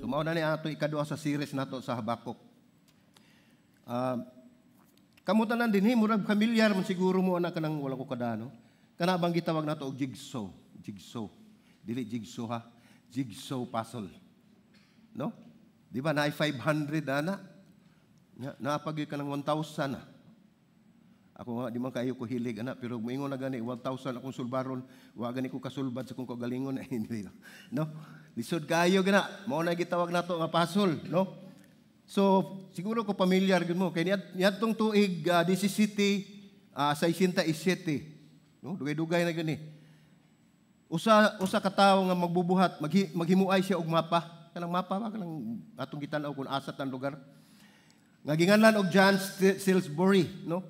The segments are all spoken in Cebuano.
So mao na ni ang ato ikaduha sa series nato sa Habakuk. Kamo tanan dinhi, murag familiar man siguro mo ana, kanang wala ko kadano. Kana bang gitawag nato og jigsaw, jigsaw. Dili jigsaw ha, jigsaw puzzle. No? Di ba naay 500 ana? Nga naa pa gyud kanang 1,000 na. Ako nga di man kaayo ko hilig ana, pero moingon na gani 1,000 akong sulbaron, wa gani ko kasulbad sa akong kaugalingon, anyway, no? Lisod kaayo gana. Mao na gitawag nato nga puzzle, no? So siguro ko familiar gyud mo kay niadtong tuig 17 67, no? Dugay-dugay na gyud ni. Usa usa ka tawo nga magbubuhat, maghimuay siya og mapa. Kanang mapa ba, kanang atong gitan-aw kung asa tan lugar. Nga ginganlan og John Salisbury, no?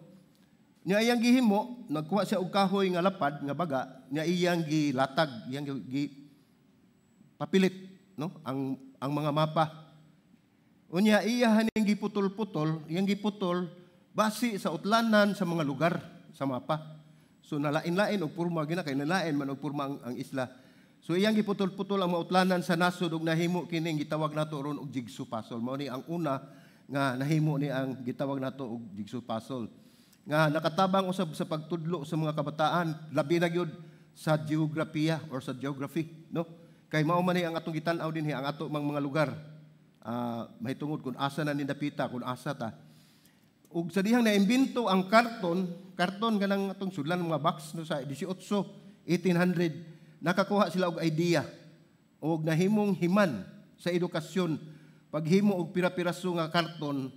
Nya iyang gihimo, nagkuha siya og kahoy nga lapad nga baga, nya iyang gilatag, iyang gi papilit, no? Ang mga mapa. Unya iya haning giputol-putol, iyang giputol base sa utlanan sa mga lugar sa mapa. So nalain-lain og porma gina kay nalain man og porma ang isla. So iyang giputol-putol ang mga utlanan sa nasod ug nahimo kining gitawag nato ron og jigsaw puzzle. Mao ni ang una nga nahimo ni ang gitawag nato og jigsaw puzzle. Nga nakatabang usab sa pagtudlo sa mga kabataan, labi na gyud sa geografiya or sa geography, no? Kay mao man ni ang atong gitan-aw dinhi, ang ato mang mga lugar. Mahitungod kung asa na nindapita, kung asa ta. Ug sa dihang naimbento ang karton, karton kanang atong sudlan mga box, no, sa 18 1800 nakakuha sila og idea og nahimong himan sa edukasyon paghimo og pira-piraso nga karton,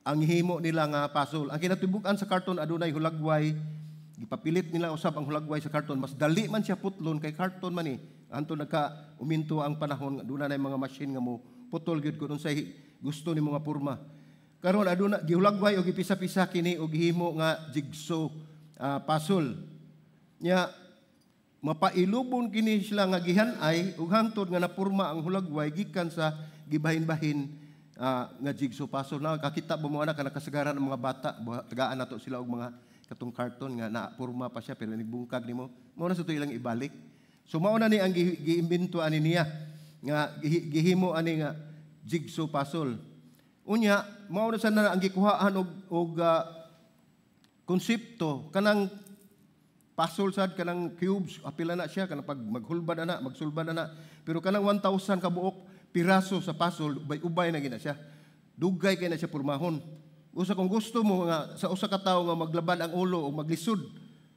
ang himo nila nga puzzle. Ang kinatibuk-an sa karton, adunay hulagway, gipapilit nila usab ang hulagway sa karton. Mas dali man siya putlon kay karton man ni. Anto nagka uminto ang panahon, aduna na mga machine nga mo putol gyud kun unsay gusto ni mga porma. Karon aduna gihulagway og gipisa-pisa kini og gihimo nga jigsaw puzzle. Nya mapailubon kini sila nga gihan-ay ug hangtod nga napurma ang hulagway gikan sa gibahin-bahin nga jigsaw puzzle. Na kakita ba mo ana kana kasagaran ng mga bata, tagaan nato sila og mga katong karton nga na purma pa siya, pero nagbungkag nimo, mao na sa to ilang ibalik. So mao na ni ang giimbento ani niya nga gihimo ani nga jigsaw puzzle. Unya mao na sana ang gikuhaan og konsepto kanang puzzle sad, kanang cubes, apila na siya kanang pag maghulbad ana, magsulbad ana, pero kanang 1,000 ka buok piraso sa puzzle, ubay-ubay na gina siya, dugay kay na siya pormahon. Usa kung gusto mo nga sa usa ka tawo nga maglabad ang ulo o maglisod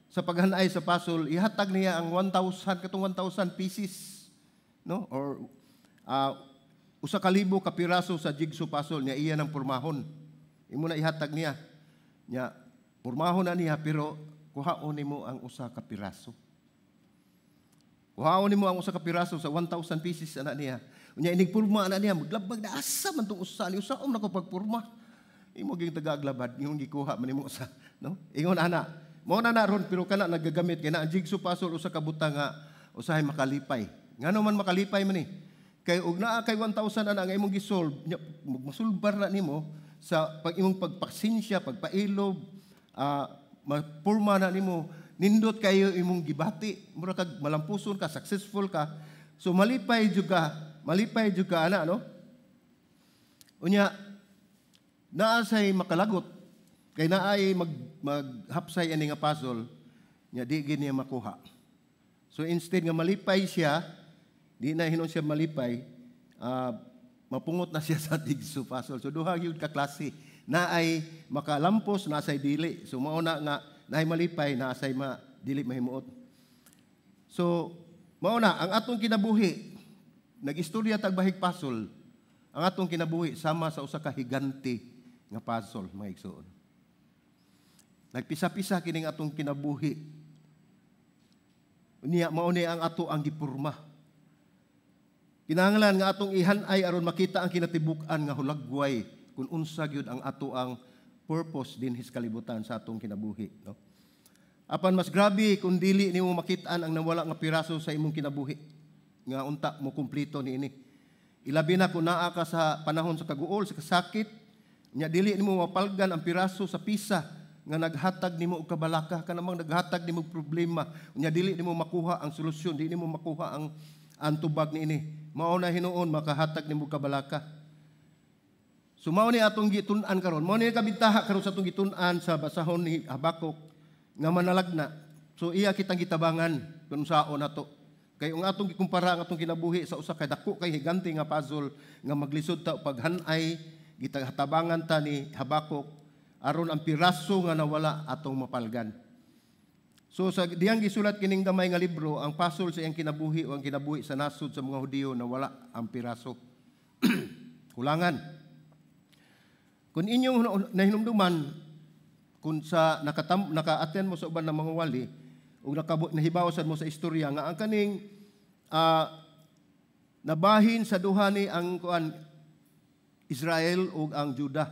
sa paghanay sa puzzle, ihatag niya ang 1,000, katong 1,000 pieces, no, or 1,000 ka piraso sa jigsaw puzzle niya, iya ng pormahon. Imo na ihatag niya, nya pormahon na niya, pero kuhaon nimo ang usa ka piraso. Kuhaon nimo ang usa ka piraso sa 1,000 pieces ana niya. Unya inig porma ana niya, maglabag na, asa man tong usa ni, usaon na ko pagporma? Imo ging tagaglabad, imong gikuha man nimo usa, no? Ingon ana. Mao na na ron, pero kana nagagamit kay na ang jigsaw puzzle, usa ka butang nga usahay makalipay. Ngano man makalipay man ni? Kay og naa kay 1,000 ana ang imong gisolve, nya masulbar na nimo sa pag imong pagpasensya, pagpailob, mapurma na nimo, nindot kayo imong gibati, mura kag malampuson ka, successful ka. So malipay jud ka, malipay jud ka ana, no? Unya naa say makalagot kay naay maghapsay ani nga puzzle, nya di gid niya makuha. So instead nga malipay siya, di na hinon siya malipay, mapungot na siya sa jigsaw puzzle. So duha gyud ka klase. Naay makalampos, naasay dili. So mao na nga naay malipay, naasay ma dili mahimuot. So mao na ang atong kinabuhi, nag-istorya tag bahig puzzle. Ang atong kinabuhi sama sa usa ka higante nga puzzle, mga igsoon. Nagpisa-pisa kining atong kinabuhi. Unya mao ni ang ato ang gipurma. Kinahanglan nga atong ihanay aron makita ang kinatibuk-an nga hulagway kung unsa gyud ang ato ang purpose dinhi sa kalibutan sa atong kinabuhi, no? Apan mas grabe kung dili nimo makitaan ang nawala nga piraso sa imong kinabuhi nga unta mo kumpleto niini. Ilabi na kung naa ka sa panahon sa kaguol, sa kasakit, nya dili nimo mapalgan ang piraso sa pisa nga naghatag nimo og kabalaka, kanamang naghatag nimo og problema, nya dili nimo makuha ang solusyon, dili nimo makuha ang Ang tubag niini. Mao na hinuon makahatag nimo kabalaka. So mao ni atong gitun-an karon. Mao ni kabintaha karon sa atong gitun-an sa basahon ni Habakuk nga manalagna. So iya kitang gitabangan kung unsaon nato. Kay ang atong gikumpara ang atong kinabuhi sa usa ka dako kay higante nga puzzle nga maglisod ta paghan-ay, gitabangan ta ni Habakuk aron ang piraso nga nawala atong mapalgan. So sa diyang gisulat kining gamay nga libro, ang puzzle sa iyang kinabuhi o ang kinabuhi sa nasod sa mga Hudiyo, nawala ang piraso. Kulangan. Kung inyong nahinumduman, kung sa naka-attend mo sa uban ng mga wali, ug nahibaw sad mo sa istorya nga ang kaning nabahin sa duha ni ang kuan, Israel ug ang Judah.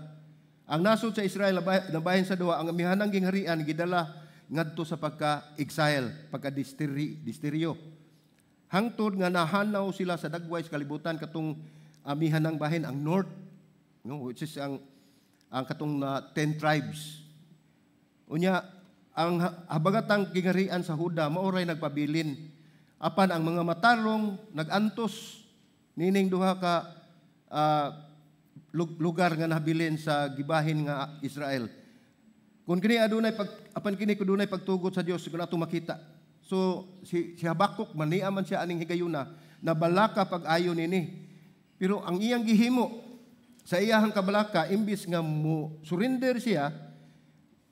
Ang nasod sa Israel nabahin sa duha, ang amihanang gingharian gidala ngadto sa pagka-exile, pagka-disteryo. Hangtod nga nahanaw sila sa dagway sa kalibutan, katong amihanang bahin, ang north, no, which is ang katong 10 tribes. Unya ang habagatang gingharian sa Huda mao ray nagpabilin. Apan ang mga matarong nagantos nining duha ka lugar nga nabilin sa gibahin nga Israel. Kung kini adunay pag apan kini kun dunay pagtugot sa Dios kung ato makita. So si Habakuk mania man siya aning higayuna, nabalaka pag-ayo nini. Pero ang iyang gihimo sa iyahang kabalaka, imbis nga mo surrender siya,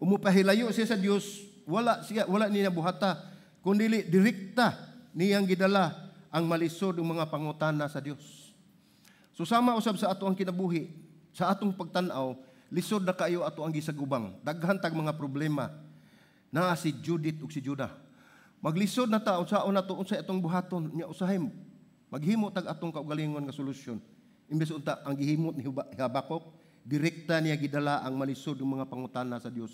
umupahilayo siya sa Dios, wala siya, wala niya buhata kundi direkta niyang gidala ang malisod ng mga pangutana sa Dios. So sama usab sa ato ang kinabuhi, sa atong pagtan-aw, lisod na kayo ato ang gisagubang. Daghan tag mga problema. Naa si Judith ug si Judah. Maglisod na ta unsaon nato, unsa atong buhaton nya, usahay maghimo tag atong kaugalingon nga solusyon. Imbes unta ang gihimo ni Habakuk, direkta niya gidala ang malisod ng mga pangutana sa Dios.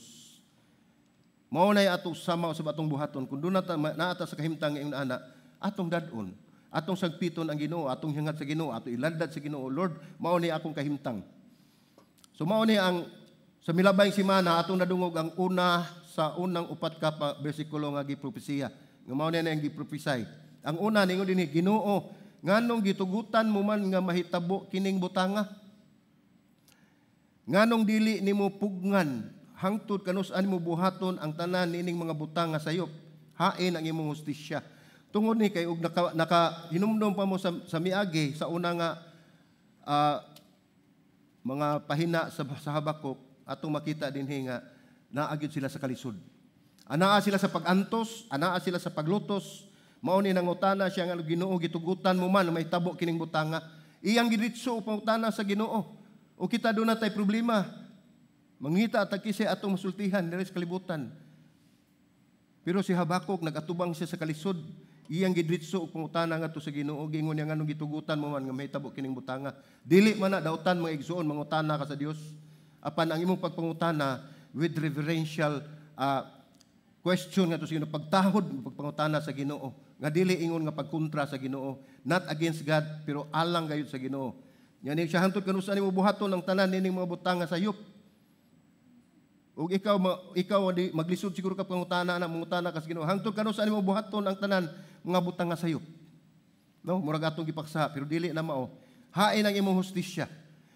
Mao nay ato sama sa atong buhaton kung doon naata sa kahimtang nga ana, atong dad-on, atong sagpiton ang Ginoo, atong hingat sa Ginoo, ato iladlad sa Ginoo, "Lord, mao ni akong kahimtang." So mao ni ang sa milabayng simana atong nadungog ang una sa unang upat ka pa bersikulo nga gipropesiya. Nga mao ni ang giprophesy. Ang una, ningon dinhi, "Ginoo, nganong gitugutan mo man nga mahitabo kining butanga? Nganong dili nimo pugnan? Hangtod kanus-a nimo buhaton ang tanan nining mga butang nga sayop? Hain ang imong hustisya?" Tungod ni kay og naka hinumdum pa mo sa miagi sa una nga mga pahina sa Habakuk, atong makita dinhi nga naa gyud sila sa kalisod. Anaa sila sa pag-antos, anaa sila sa paglutos. Mao ni nangutana siya nga, "Ginoo, gitugutan mo man mahitabo kining butanga?" Iyang gidritso pangutana sa Ginoo. O kita doon na tay problema. Mangita at kisay atong masultihan diri sa kalibutan. Pero si Habakuk nagatubang siya sa kalisod. Iyang gidritso og pangutana ngadto sa Ginoo. Giingon niya, "Nganong gitugutan mo man nga mahitabo kining butanga?" Dili man na dautan, mga igsuon, mangutana ka sa Dios. Apan ang imong pagpangutana with reverential question ngadto sa Ginoo, pagtahod pagpangutana sa Ginoo, nga dili ingon nga pagkontra sa Ginoo, not against God pero alang gayud sa Ginoo. Nya siya, "Hangtod kanus-a nimo buhaton ang tanan nining mga butanga sayop?" Ug ikaw ikaw di maglisod siguro ka pangutana na mangutana ka sa Ginoo. "Hangtod kanus-a nimo buhaton ang tanan mga butang nga sayop?" No, murag atong gipaksa pero dili na mao. "Hain ang imong hustisya?"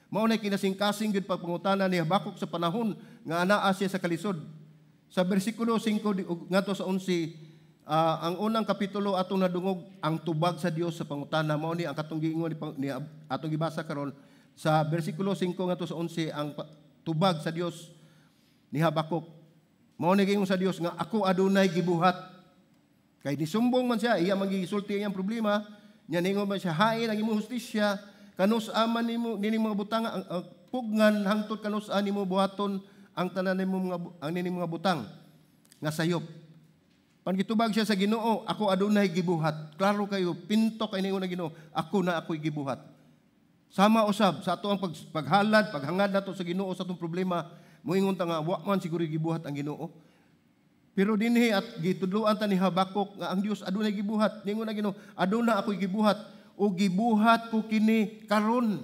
Mao na kinasingkasing gyud pagpangutana ni Habakuk sa panahon nga anaa siya sa kalisod. Sa bersikulo 5 ngadto sa 11, ang unang kapitulo, atong nadungog ang tubag sa Dios sa pangutana. Mao ni ang katong giingon ni atong gibasa karon sa bersikulo 5 ngadto sa 11, ang tubag sa Dios ni Habakuk. Mao ni giingon sa Dios nga, "Ako adunay gibuhat." Kay nisumbong man siya, iya man gisulti ang problema, nya ningon man siya, "Hain ang imong hustisya? Kanus-a man nimo nining mga butang ang pugnan? Hangtod kanus-a nimo buhaton ang tanan nimo mga ang nining mga butang nga sayop?" Pangitubag siya sa Ginoo, "Ako adunay gibuhat." Klaro kayo, pinto kay ningon ang Ginoo, "Ako na ako'y gibuhat." Sama usab sa ato ang paghalad, paghangad nato sa Ginoo sa atong problema, moingon ta nga wa man siguro gibuhat ang Ginoo. Pero dinhi at gitudloan ta ni Habakuk nga ang Dios adunay gibuhat. Ningon ang Ginoo, "Aduna ako'y gibuhat o gibuhat ko kini karon."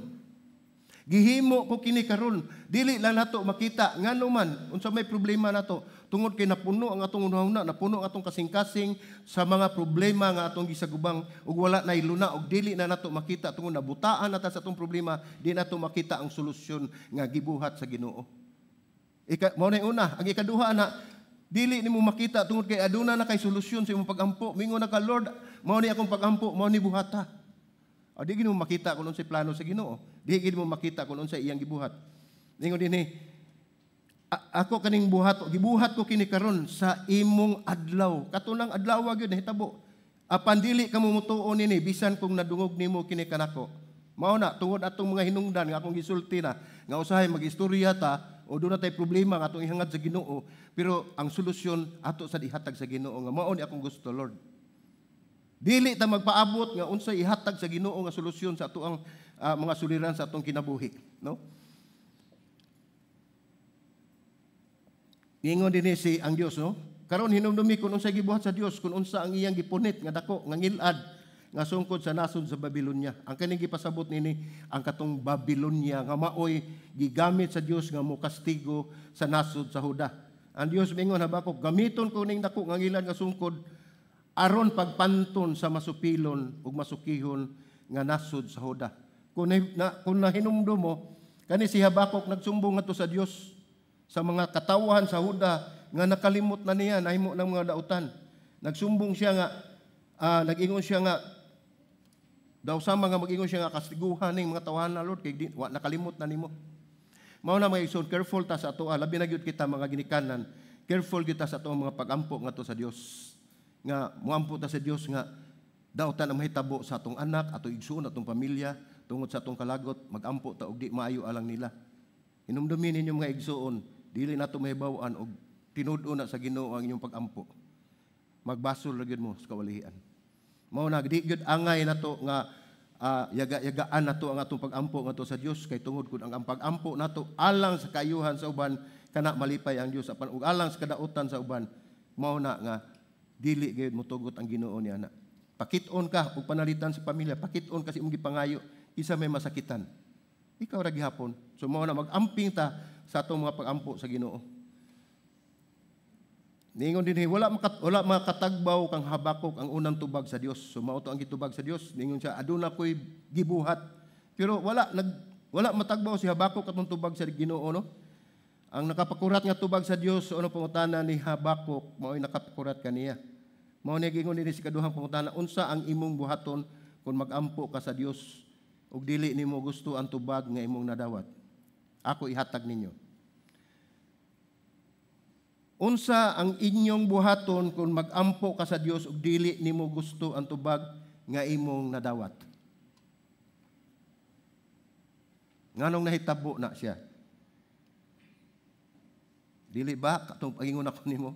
Gihimo ko kini karon, dili lang nato makita ngano man unsa may problema nato, tungod kay napuno ang atong hunahuna, napuno ang atong kasing-kasing sa mga problema nga atong gisagubang ug wala nay luna ug dili na nato makita tungod nabutaan na ta sa atong problema, di nato makita ang solusyon nga gibuhat sa Ginoo. Ika mao na una, ang ikaduha na dili nimo makita tungod kay aduna na kay solusyon sa imong pagampo. Mingon na ka, "Lord, mao ni akong pagampo, mao ni buhata." O, di gid mo makita kung unsay plano sa Ginoo. Di gid mo makita kung unsay iyang gibuhat. Ningon dinhi, "Ako kaning buhat, gibuhat ko kini karon sa imong adlaw." Katunang adlaw gyud nahitabo. "Apan dili kamo mutuo nini bisan kung nadungog nimo kini kanako." Mao na tungod atong mga hinungdan nga akong gisulti na nga usahay magistorya ta o duna tay problema nga atong ihangad sa Ginoo, pero ang solusyon ato sa ihatag sa Ginoo nga mao ni akong gusto, Lord. Dili ta magpaabot nga unsay ihatag sa Ginoo nga solusyon sa atoang mga suliran sa atong kinabuhi, no? Ingon dinhi si ang Dios, no? Karon hinumdumi kun unsay gibuhat sa Dios, kun unsa ang iyang gipunit nga dako nga ngilad nga sungkod sa nasod sa Babilonia. Ang kaning gipasabot nini ang katong Babilonia nga maoy gigamit sa Dios nga mokastigo sa nasod sa Huda. Ang Dios mingon Habakuk, "Gamiton ko ning dako nga ngilad nga sungkod aron pagpanton sa masupilon ug masukihon nga nasod sa Huda." Kung nahinumdum mo, kani si Habakuk nagsumbong ngadto sa Dios sa mga katawhan sa Huda nga nakalimot na niya, nahimo ng mga dautan. Nagsumbong siya nga, nag-ingon siya nga, daw sa mga mag-ingon siya nga kastiguhan ning mga tawahan na, Lord, kay di, wa, nakalimot na nimo. Mao na mga igsoon, careful ta sa atoa, labi na gyud kita mga ginikanan, careful gyud ta sa atong mga pagampo ngadto sa Dios. Nga muampo ta sa Dios nga dautan ang mahitabo sa atong anak, atong igsoon, atong pamilya, tungod sa atong kalagot, magampo ta og di maayo alang nila. Hinumdumin ninyo mga igsoon, dili nato mahibaw-an og tinud-on na sa Ginoo ang inyong pagampo. Magbasol ra gyud mo sa kawalihian. Mao na di gyud angay nato nga yaga-yagaan nato ang atong pagampo ngadto sa Dios, kay tungod kun ang pagampo nato alang sa kaayuhan sa uban, kana malipay ang Dios, apan og alang sa kadautan sa uban, mao na nga dili gyud motugot ang Ginoo niya na. Pakit-on ka og panalitan sa pamilya, pakit-on ka sa imong gipangayo, isa may masakitan. Ikaw ra gihapon. So mao na mag-amping ta sa atong mga pagampo sa Ginoo. Ningon dinhi, wala makatagbaw kang Habakuk ang unang tubag sa Dios. So mao to ang gitubag sa Dios. Ningon siya, aduna ko'y gibuhat. Pero wala matagbaw si Habakuk atong tubag sa Ginoo, no? Ang nakapakurat nga tubag sa Dios sa unang pangutana ni Habakuk, mao'y nakapakurat kaniya. Mao ni gingon dinhi sa ikaduhang pangutana, unsa ang imong buhaton kung magampo ka sa Dios ug dili nimo gusto ang tubag nga imong nadawat? Ako ihatag ninyo. Unsa ang inyong buhaton kung magampo ka sa Dios ug dili nimo gusto ang tubag nga imong nadawat? Nganong nahitabo na siya? Dili ba katong pagingon ako nimo?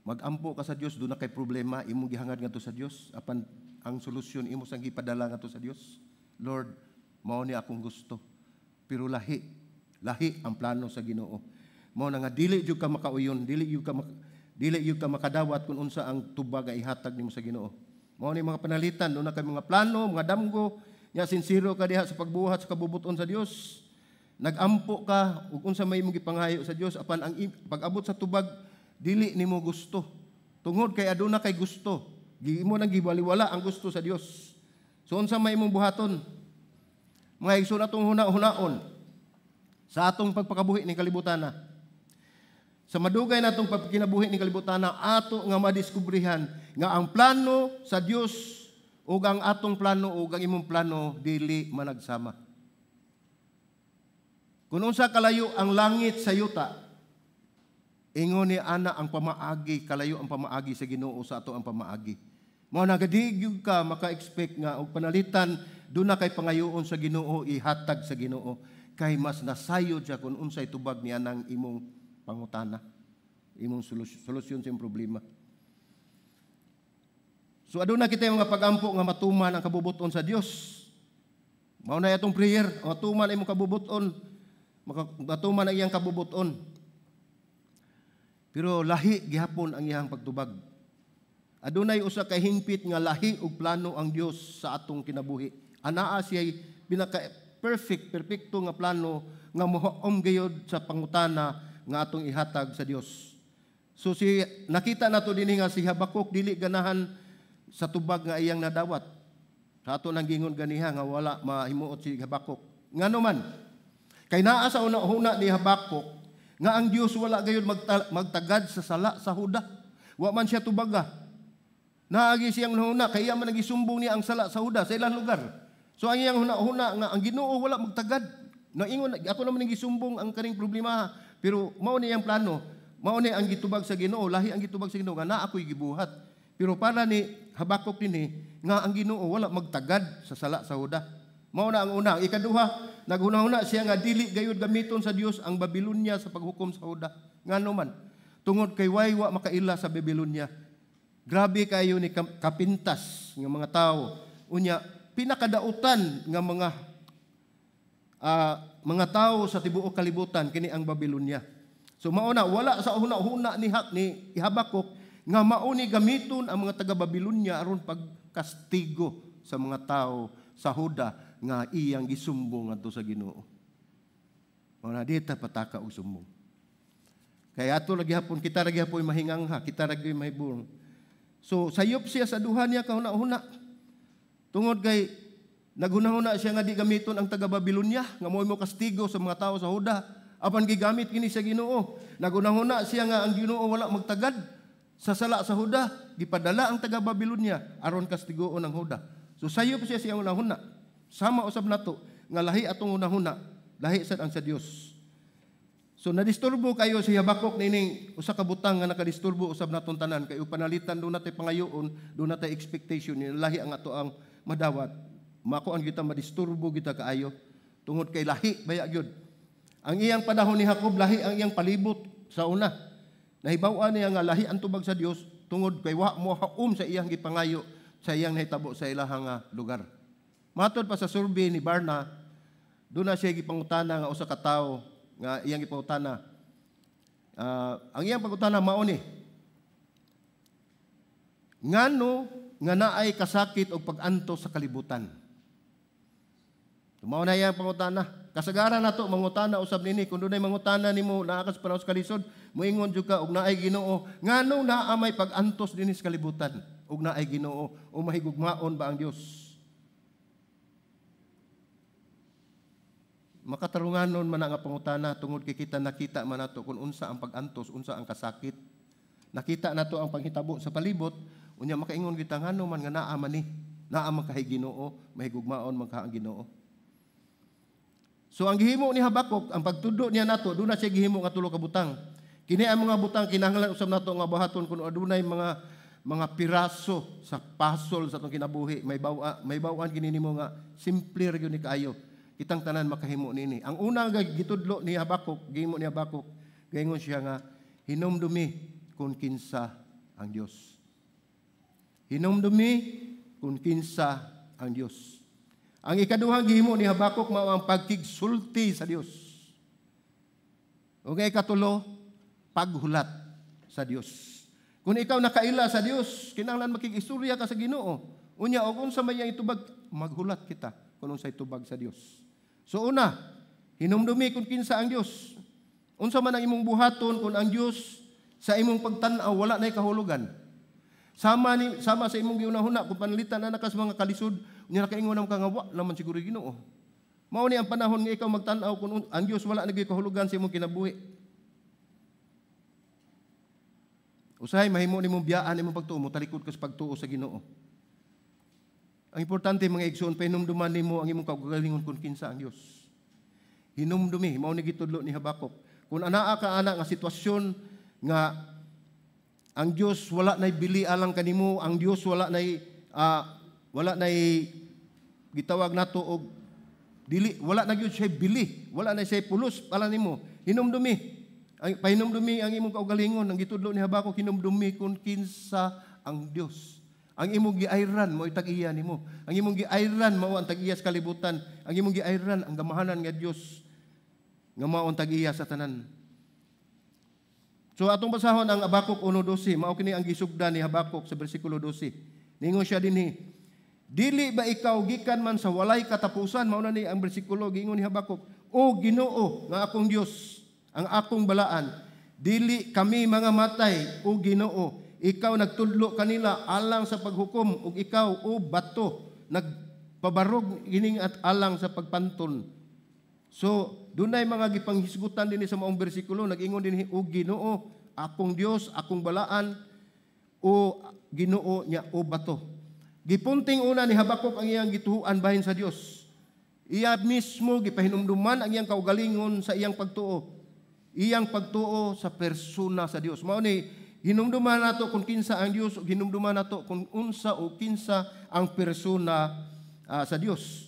Magampo ka sa Dios, doon na kay problema imong gihangad ngadto sa Dios, apan ang solusyon imo sang gipadala ngadto sa Dios. Lord, mao ni akong gusto. Pero lahi ang plano sa Ginoo. Mao na nga dili jud ka makauyon, dili jud ka makadawat kung unsa ang tubag nga ihatag nimo sa Ginoo. Mao ni mga panalitan, doon na kay mga plano, mga damgo, nya sinsero ka diha sa pagbuhat sa kabubuton sa Dios. Nagampo ka ug unsa may imong gipangayo sa Dios, apan ang pag-abot sa tubag dili nimo gusto. Tungod kay aduna kay gusto, imo nang giwaliwala ang gusto sa Dios. So unsa may imong buhaton? Mga igsoon, atong huna-hunaon sa atong pagpakabuhi ning kalibutan na. Sa madugay natong pagkinabuhi ning kalibutan na, ato nga madiskubrihan nga ang plano sa Dios ug ang atong plano ug ang imong plano dili managsama. Kung unsa kalayo ang langit sa yuta, ingon ni ana ang pamaagi, kalayo ang pamaagi sa Ginoo sa ato ang pamaagi. Mao na gadi gyud ka maka-expect nga og panalitan duna kay pangayoon sa Ginoo, ihatag sa Ginoo, kay mas nasayod siya kung unsay tubag niya nang imong pangutana, imong solusyon sa imong problema. So aduna kita yung mga pagampo nga matuman ang kabubuton sa Dios. Mao na atong prayer, matuman imong kabubuton, matuman ang iyang kabubuton. Pero lahi gihapon ang iyang pagtubag. Adunay usa ka hingpit nga lahi og plano ang Dios sa atong kinabuhi. Anaa siya pinaka perfect, perpekto nga plano nga mohaom gayud sa pangutana nga atong ihatag sa Dios. So si nakita nato dinhi nga si Habakuk dili ganahan sa tubag nga iyang nadawat. Sa ato nang gingon ganiha nga wala mahimuot si Habakuk. Ngano man? Kay naa sa una-una ni Habakuk nga ang Dios wala gayud magtagad sa sala sa Huda. Wa man siya tubaga. Naagi siyang huna kay iya man nagisumbong niya ang sala sa Huda sa ilang lugar. So ang iyang huna-huna nga ang Ginoo wala magtagad. Naingon ako naman gisumbong ang kaning problema, pero mao ni iyang plano. Mao ni ang gitubag sa Ginoo, lahi ang gitubag sa Ginoo nga naa ako'y gibuhat. Pero para ni Habakuk dinhi nga ang Ginoo wala magtagad sa sala sa Huda. Mao na ang una. Ang ikaduha, naghuna-huna siya nga dili gayud gamiton sa Dios ang Babylonia sa paghukom sa Huda. Ngano man? Tungod kay way wa makaila sa Babylonia. Grabe kayo ni kapintas nga mga tao. Unya pinakadautan nga mga tao sa tibuok kalibutan kini ang Babylonia. So mao na wala sa huna-huna ni Habakuk nga mao ni gamiton ang mga taga Babylonia aron pagkastigo sa mga tao sa Huda nga iyang gisumbong ngadto sa Ginoo. Mao na di ta pataka og sumbong. Kaya ato lagi hapon kita lagi hapon mahingangha, kita lagi mahibong. So sayop siya sa duha niya kahuna-huna. Tungod kay naghuna-huna siya nga di gamiton ang taga Babylonia nga mo'y mo kastigo sa mga tao sa Huda. Apan gigamit kini sa Ginoo. Naghuna-huna siya nga ang Ginoo wala magtagad sa sala sa Huda, gipadala ang taga Babylonia aron kastigoon ang Huda. So sayop siya siyang hunahuna. Sama usab nato nga lahi atong hunahuna, lahi sad ang sa Dios. So nadisturbo kayo si Habakuk nining usa ka butang nga nakadisturbo usab natong tanan kay panalitan do natay pangayoon, do natay expectation ni lahi ang ato ang madawat. Makuan kita madisturbo kita kaayo tungod kay lahi baya gyud. Ang iyang panahon ni Jacob lahi ang iyang palibot sa una. Nahibaw-an niya nga lahi ang tubag sa Dios tungod kay wa mo haom sa iyang gipangayo sa iyang nahitabo sa ilahang lugar. Matod pa sa survey ni Barna, doon na siya gipangutana nga usa ka tawo nga iyang gipangutana. Ang iyang pangutana mao ni, ngano nga naay kasakit og pag-antos sa kalibutan? Mao na iyang pangutana. Kasagaran nato mangutana usab nini kung dunay mangutana nimo naa ka sa panahon sa kalisod, moingon jud ka og naay Ginoo, ngano naa may pag-antos dinhi sa kalibutan og naay Ginoo o mahigugmaon ba ang Dios? Makatarunganon man ang pangutana tungod kay kita nakita man nato kung unsa ang pag-antos, unsa ang kasakit. Nakita nato ang panghitabo sa palibot, unya makaingon kita ngano man nga naa man ni, naa man kahay Ginoo, mahigugmaon man ka ang Ginoo. So ang gihimo ni Habakuk, ang pagtudlo niya nato, doon na siya gihimo nga tulo ka butang. Kini ang mga butang kinahanglan usab nato nga buhaton kun adunay mga piraso sa puzzle sa atong kinabuhi, may baw-an kini nimo nga simple ra gyud ni kaayo. Kitang tanan makahimo niini. Ang una nga gitudlo ni Habakuk, gihimo ni Habakuk, gaingon siya nga hinumdumi kung kinsa ang Dios. Hinumdumi kung kinsa ang Dios. Ang ikaduhang gihimo ni Habakuk mao ang pagkigsulti sa Dios. Ug ang ikatulo, paghulat sa Dios. Kung ikaw nakaila sa Dios, kinahanglan makig-istorya ka sa Ginoo. Unya og unsa may iyang itubag, maghulat kita kung unsay tubag sa Dios. So una, hinumdumi kung kinsa ang Dios. Unsa man ang imong buhaton kung ang Dios sa imong pagtan-aw wala nay kahulugan. Sama sa imong giunahuna kung panalitan na ka sa mga kalisod, unya nakaingon naman ka nga wa naman siguro Ginoo. Mao ni ang panahon nga ikaw magtan-aw kung ang Dios wala na gyud kahulugan sa imong kinabuhi. Usahay mahimo nimong biyaan imong pagtuo, motalikod ka sa pagtuo sa Ginoo. Ang importante mga igsoon, pahinumduman nimo ang imong kaugalingon kung kinsa ang Dios. Hinumdumi, mao ni gitudlo ni Habakuk. Kung anaa ka ana nga sitwasyon nga ang Dios wala nay bili alang kanimo, ang Dios wala nay gitawag nato og dili, wala na gyud siya bili, wala na siya pulos para nimo. Hinumdumi, pahinumdumi ang imong kaugalingon, ang gitudlo ni Habakuk, hinumdumi kung kinsa ang Dios. Ang imong giayran mao tag-iya nimo. Ang imong giayran mao ang tag-iya sa kalibutan. Ang imong giayran ang gamahanan nga Dios nga mao ang tag-iya sa tanan. So atong basahon ang Habakuk 1:12, mao kini ang gisugdan ni Habakuk sa bersikulo 12. Ningon siya dinhi, Dili ba ikaw gikan man sa walay katapusan? Mao na ni ang bersikulo giingon ni Habakuk. O Ginoo nga akong Dios, ang akong balaan, dili kami mga matay, o Ginoo. Ikaw nagtudlo kanila alang sa paghukom, ug ikaw, o bato, nagpabarog ining at alang sa pagpanton. So, dunay mga gipanghisgutan dinhi sa maong bersikulo, nag-ingon dinhi, o Ginoo, akong Dios, akong balaan, o Ginoo nya o bato. Gipunting una ni Habakuk ang iyang gituohan bahin sa Dios. Iya mismo gipahinumduman ang iyang kaugalingon sa iyang pagtuo. Iyang pagtuo sa persona sa Dios. Mao ni hinumduman nato kung kinsa ang Dios ug hinumduman nato kung unsa o kinsa ang persona sa Dios.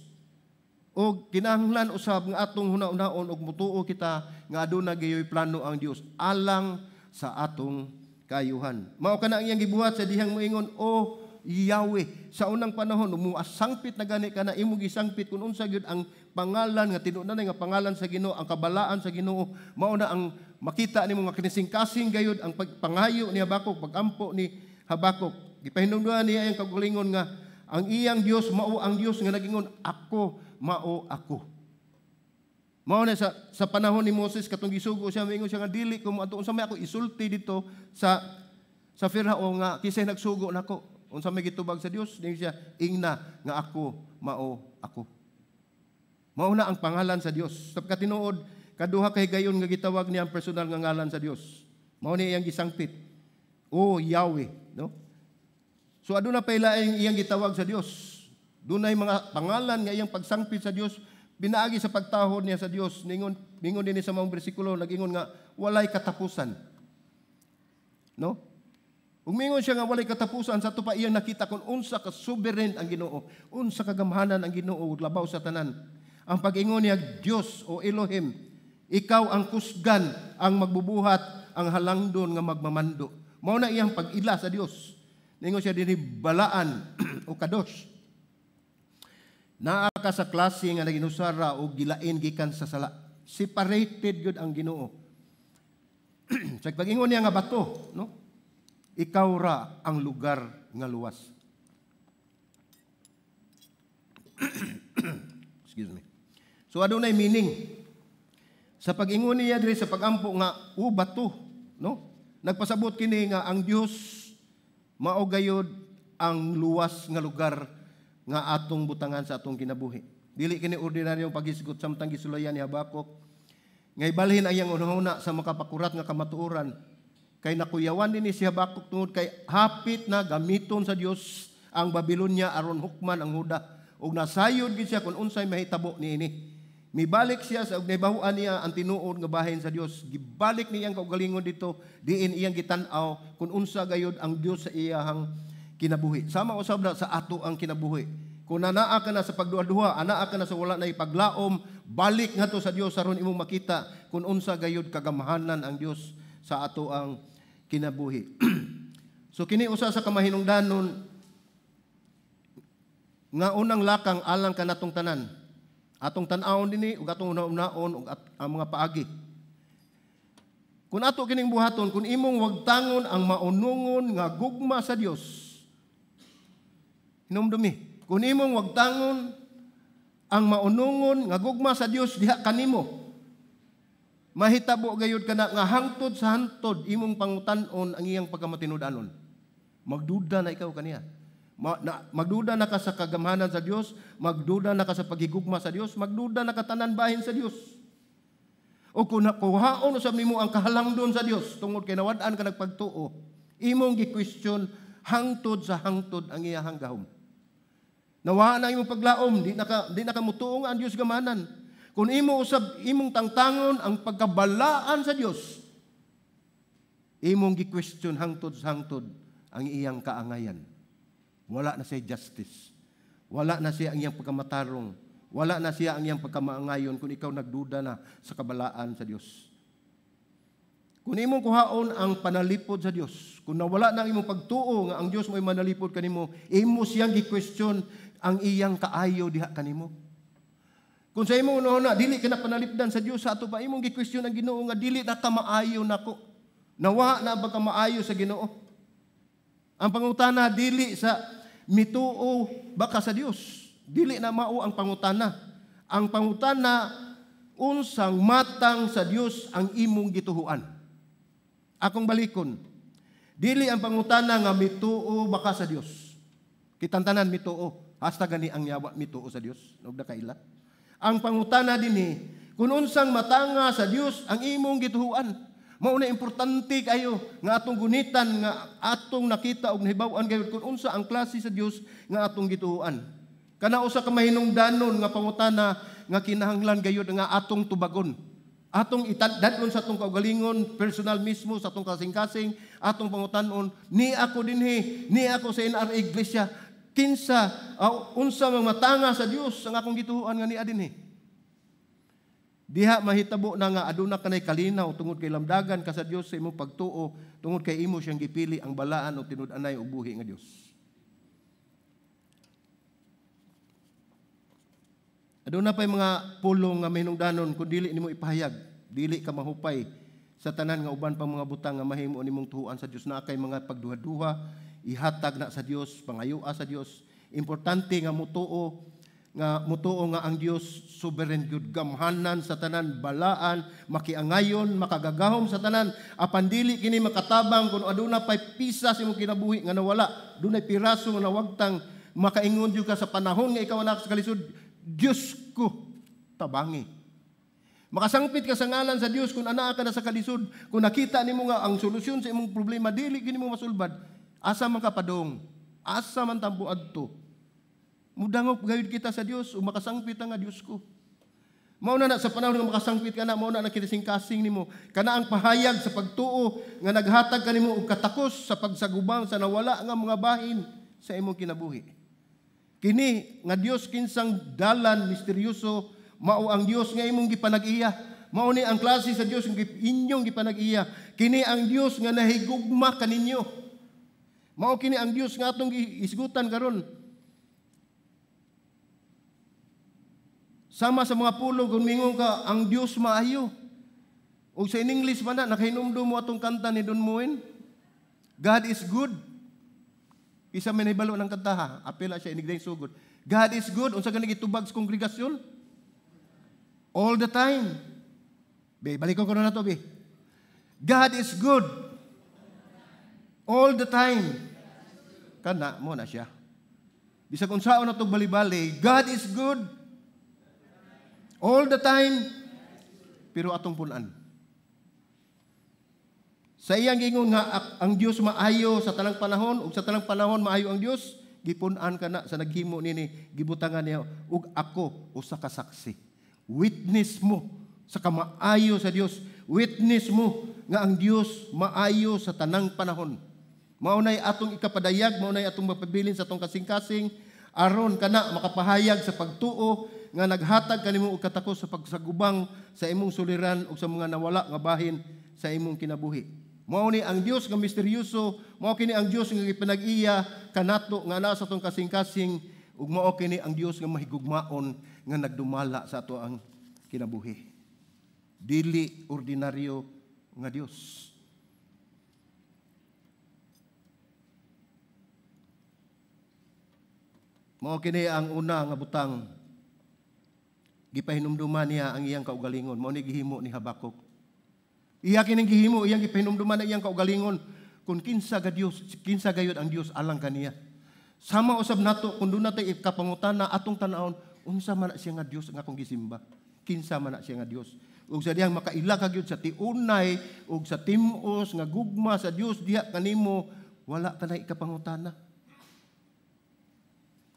O kinahanglan usab nga atong huna-hunaon og mutuo kita nga aduna gayoy plano ang Dios alang sa atong kayuhan. Mao kana ang iyang gibuhat sa dihang moingon, o Yahweh. Sa unang panahon muasangpit na gani kana, imo gisangpit kung unsa gyud ang pangalan nga tinuod nga pangalan sa Ginoo, ang kabalaan sa Ginoo. Mao na ang makita nimo nga kinising-kasing gayud ang pagpangayo ni Habakuk, pagampo ni Habakuk. Gipahinumduman niya ang kaugalingon nga ang iyang Dios mao ang Dios nga nagingon, ako mao ako. Mao na sa panahon ni Moses katong gisugo siya, moingon siya nga dili ko moadto, unsa may ako isulti dito sa Firaon nga kisay nagsugo nako. Unsa may gitubag sa Dios? Ningon siya, ingna nga ako mao ako. Mao na ang pangalan sa Dios. Sa pagkatinuod, kaduha kay gayon nga gitawag niya ang personal nga ngalan sa Dios. Mao ni iyang gisangpit. O Yahweh, no? So aduna pay laing iyang gitawag sa Dios. Dunay mga pangalan nga iyang pagsangpit sa Dios pinaagi sa pagtahod niya sa Dios. Ningon dinhi sa mga bersikulo, nagingon nga walay katapusan. No? Ug mingon siya nga walay katapusan, sa ato pa iyang nakita kung unsa ka sovereign ang Ginoo, unsa ka gamhanan ang Ginoo labaw sa tanan. Ang pag-ingon niya, Dios o Elohim, ikaw ang kusgan, ang magbubuhat, ang halangdon nga magmamando. Mao na iyang pag-ila sa Dios. Ningon siya dinhi balaan o kadosh. Naa ka sa klase nga naginusara o gilain gikan sa sala. Separated gyud ang Ginoo. Sa pag-ingon niya nga bato, no? Ikaw ra ang lugar nga luwas. Excuse me. So adunay meaning. Sa pag-ingon niya diri sa pagampo nga o bato, no? Nagpasabot kini nga ang Dios mao gayod ang luwas nga lugar nga atong butangan sa atong kinabuhi. Dili kini ordinaryong paghisgot samtang gisulayan ni Habakuk nga ibalhin ang iyang hunahuna sa makapakurat nga kamatuoran. Kay nakuyawan dinhi si Habakuk tungod kay hapit na gamiton sa Dios ang Babilonia aron hukman ang Huda. Ug nasayod gid siya kung unsay mahitabo niini. Mibalik siya sa og nahibaw-an niya ang tinuod nga bahin sa Dios. Gibalik niya ang kaugalingon dito, diin iyang gitan-aw kung unsa gayud ang Dios sa iyahang kinabuhi. Sama usab na sa ato ang kinabuhi. Kung anaa ka na sa pagduha-duha, anaa ka na sa wala na ipaglaom, balik ngadto sa Dios aron imong makita kung unsa gayud kagamhanan ang Dios sa ato ang kinabuhi. So kini usa sa kamahinungdanon nga unang lakang alang kanatong tanan. Atong tan-awon dinhi ug atong una-unaon ug ang mga paagi. Kung ato kining buhaton, kung imong wagtangon ang maunungon nga gugma sa Dios, hinumdumi, kung imong wagtangon ang maunungon nga gugma sa Dios diha kanimo, mahitabo gayud kana nga hangtod sa hangtod imong pangutan-on ang iyang pagkamatinud-anon. Magduda na ikaw kaniya. Magduda na ka sa kagamhanan sa Dios, magduda na ka sa paghigugma sa Dios, magduda na ka tanan bahin sa Dios. O kung nakuhaon usab nimo ang kahalangdon sa Dios tungod kay nawad-an ka nagpagtuo, imong gi-question hangtod sa hangtod ang iyahang gahom. Nawaan ang imong paglaom, di na ka mutuo nga ang Dios gamanan. Kung imo usab imong tangtangon ang pagkabalaan sa Dios, imong gi-question hangtod sa hangtod ang iyang kaangayan. Wala na siya justice. Wala na siya ang iyang pagkamatarong. Wala na siya ang iyang pagkamaangayon kung ikaw nagduda na sa kabalaan sa Dios. Kung imong kuhaon ang panalipod sa Dios, kung nawala na ang imong pagtuo nga ang Dios mo'y manalipod kanimo, imo siyang gi-question ang iyang kaayo diha kanimo. Kung sa imong una, dili ka na panalipdan sa Dios, sa ato pa imong gi-question ang Ginoo nga dili na ka maayo nako. Nawa na ang pagkamaayo sa Ginoo. Ang pangutana dili mituo baka sa Dios. Dili na mao ang pangutana. Ang pangutana, unsang matang sa Dios ang imong gituhuan. Akong balikon. Dili ang pangutana nga mituo baka sa Dios. Kitang tanan mituo. Hasta gani ang yawa mituo sa Dios. Og nakaila. Ang pangutana dinhi, kung unsang matanga sa Dios ang imong gituhuan. Mao na importante kayo nga atong gunitan, nga atong nakita og nahibaw-an gayud kung unsa ang klase sa Dios nga atong gituhuan. Kana usa ka mahinungdanon nga pangutana nga kinahanglan gayud nga atong tubagon. Atong itadon sa atong kaugalingon, personal mismo sa atong kasing-kasing, atong pangutanon, ni ako dinhi, ni ako sa NRA Iglesia, kinsa unsa mang matanga sa Dios ang akong gituhuan nga niya dinhi. Diha mahitabo na nga aduna kanay kalinaw tungod kay lamdagan ka sa Dios sa imong pagtuo, tungod kay imo siyang gipili ang balaan o tinud-anay og buhi nga Dios. Aduna pay mga pulong nga mahinungdanon kung dili nimo ipahayag, dili ka mahupay sa tanan nga uban pang mga butang nga mahimo nimong tuhuan sa Dios. Naa kay mga pagduha-duha, ihatag na sa Dios, pangayoa sa Dios. Importante nga mutuo nga ang Dios sovereign good, gamhanan sa tanan, balaan, makiangayon, makagagahom sa tanan. Apan dili kini makatabang kun aduna pay pisa sa imong kinabuhi nga nawala, dunay piraso nga nawagtang, makaingon jud ka sa panahon nga ikaw anak sa kalisod, Dios ko tabangi. Makasangpit ka sa ngalan sa Dios kung anaa ka na sa kalisod, kung nakita nimo nga ang solusyon sa imong problema dili kini mo masulbad, asa man ka padong, asa man tambo adto. Mudangop gayud kita sa Dios ug makasangpit nga Dios ko. Mao na sa panahon nga makasangpit ka na, mao na kinising-kasing nimo. Kana ang pahayag sa pagtuo nga naghatag kanimo og katakos sa pagsagubang sa nawala nga mga bahin sa imong kinabuhi. Kini nga Dios kinsang dalan misteryoso, mao ang Dios nga imong gipanag-iya. Mao ni ang klase sa Dios nga inyong gipanag-iya. Kini ang Dios nga nahigugma kaninyo. Mao kini ang Dios nga atong isgutan karon. Sama sa mga pulong kung mingon ka ang Dios maayo. Og sa in English man na nakahinumdum mo atong kanta ni Don Moen. God is good. Isa may nahibalo ng kanta ha. Apela siya inigday sugod. God is good. Unsa gani gitubag sa kongregasyon? All the time. Be, balikon ko na to, be. God is good. All the time. Kana mo na siya. Bisag unsaon na tog bali-bali, God is good. All the time. Pero atong punan. Sa iyang gingon nga ang Dios maayo sa tanang panahon ug sa tanang panahon maayo ang Dios, gipun-an kana sa naghimo nini, gibutangan niya ug ako usa ka saksi. Witness mo sa kamaayo sa Dios. Witness mo nga ang Dios maayo sa tanang panahon. Mao nay atong ikapadayag, mao nay atong mapabilin sa atong kasing-kasing aron kana makapahayag sa pagtuo nga naghatag kanimo og katakos sa pagsagubang sa imong suliran ug sa mga nawala nga bahin sa imong kinabuhi. Mao ni ang Dios nga misteryoso, mao kini ang Dios nga gipanag-iya kanato nga naa sa atong kasing-kasing, ug mao kini ang Dios nga mahigugmaon nga nagdumala sa ato ang kinabuhi. Dili ordinaryo nga Dios. Mao kini ang una nga butang gipahinumduman niya ang iyang kaugalingon. Mao ni gihimo ni Habakuk. Iya kining gihimo, iyang gipahinumduman ang iyang kaugalingon kung kinsa ga Dios, kinsa gayud ang Dios alang kaniya. Sama usab nato kung doon natay ikapangutana atong tan-awon, unsa man na siya nga Dios nga akong gisimba? Kinsa man na siya nga Dios? Ug sa diyang makaila ka gyud sa tiunay ug sa tim-os nga gugma sa Dios diha kanimo, wala ka na ikapangutana.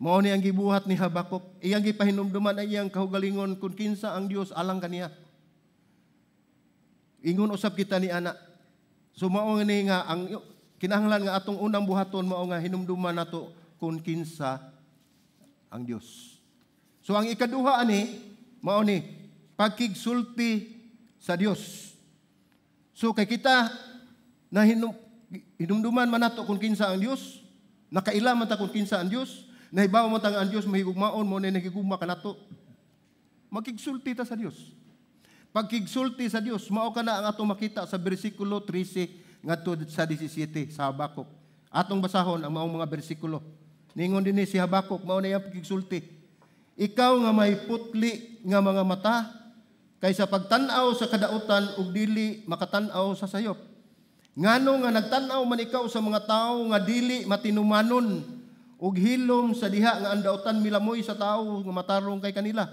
Mao ni ang gibuhat ni Habakuk, iyang gipahinumduman ang iyang kaugalingon kung kinsa ang Dios alang kaniya. Ingon usab kita ni ana. So mao ni nga ang kinahanglan nga atong unang buhaton mao nga hinumduman nato kung kinsa ang Dios. So ang ikaduha ani mao ni pagkigsulti sa Dios. So kay kita na hinumduman man nato kung kinsa ang Dios, nakaila man ta kung kinsa ang Dios, nahibaw man ta nga ang Dios mahigugmaon, mao ni nahigugma kanato. Magkigsulti ta sa Dios. Pagkigsulti sa Dios, mao kana ang atong makita sa bersikulo 13 ngadto sa 17 sa Habakuk. Atong basahon ang maong mga bersikulo. Ningon dinhi si Habakuk, mao na iyang pagsulti. Ikaw nga may putli nga mga mata, kay sa pagtan-aw sa kadautan ug dili makatan-aw sa sayop. Ngano nga nagtan-aw man ikaw sa mga tawo nga dili matinumanon ug hilom sa diha nga ang dautan milamoy sa tawo nga matarong kay kanila.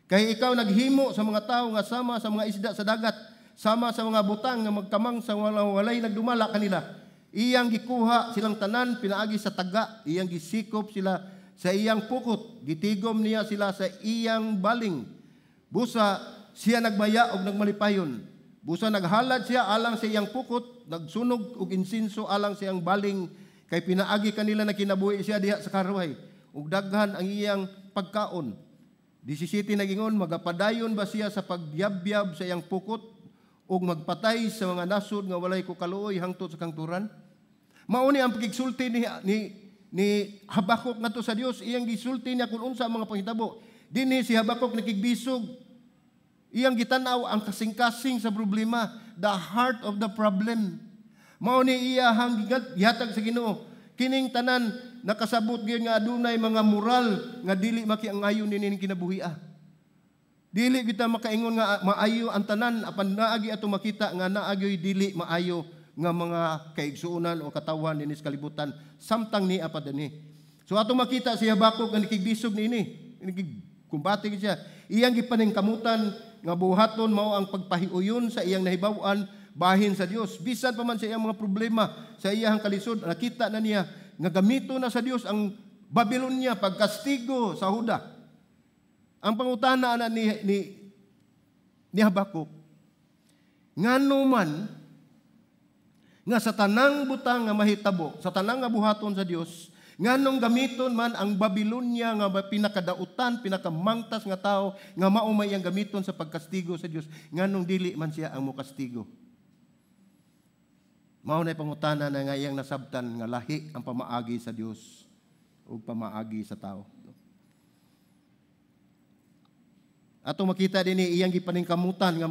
Kay ikaw naghimo sa mga tawo nga sama sa mga isda sa dagat, sama sa mga butang nga magkamang sa walay nagdumala kanila. Iyang gikuha silang tanan pinaagi sa taga, iyang gisikop sila sa iyang pukot, gitigom niya sila sa iyang baling. Busa siya nagmaya og nagmalipayon. Busa naghalad siya alang sa iyang pukot, nagsunog og insinso alang sa iyang baling, kay pinaagi kanila na kinabuhi siya diha sa karwahe ug daghan ang iyang pagkaon. 17 nagingon, magapadayon ba siya sa pagyabyab sa iyang pukot ug magpatay sa mga nasod nga walay kukaluoy hangtod sa kangturan? Mao ni ang pagigsulti ni Habakuk ngadto sa Dios. Iyang gisulti niya kung unsa ang mga panghitabo. Dinhi si Habakuk nakigbisog. Iyang gitan-aw ang kasing-kasing sa problema, the heart of the problem. Mao ni iyahang gihatag sa Ginoo. Kining tanan nakasabot gyud nga adunay mga moral nga dili makiangayon nining kinabuhia. Dili kita makaingon nga maayo ang tanan apan naagi ato makita nga naagyoy dili maayo nga mga kaigsuonan o katawhan dinhi sa kalibutan samtang nia pa dinhi. So ato makita si Habakuk nga nikigbisog niini, nikigkumbate gid siya. Iyang gipaningkamutan nga buhaton mao ang pagpahiuyon sa iyang nahibaw-an bahin sa Dios. Bisan pa man sa iyang mga problema, sa iyang kalisod, nakita na niya nga gamito na sa Dios ang Babylonia pagkastigo sa Huda. Ang pangutana na ni Habakuk, ngano man nga sa tanang butang nga mahitabo, sa tanang nga buhaton sa Dios, nganong gamiton man ang Babylonia nga pinakadautan, pinakamangtas nga tao nga mao may ang gamiton sa pagkastigo sa Dios, nganong dili man siya ang mokastigo? Mao na pangutana na nga iyang nasabtan nga lahi ang pamaagi sa Dios ug pamaagi sa tao. Ato makita dinhi iyang gipaningkamutan nga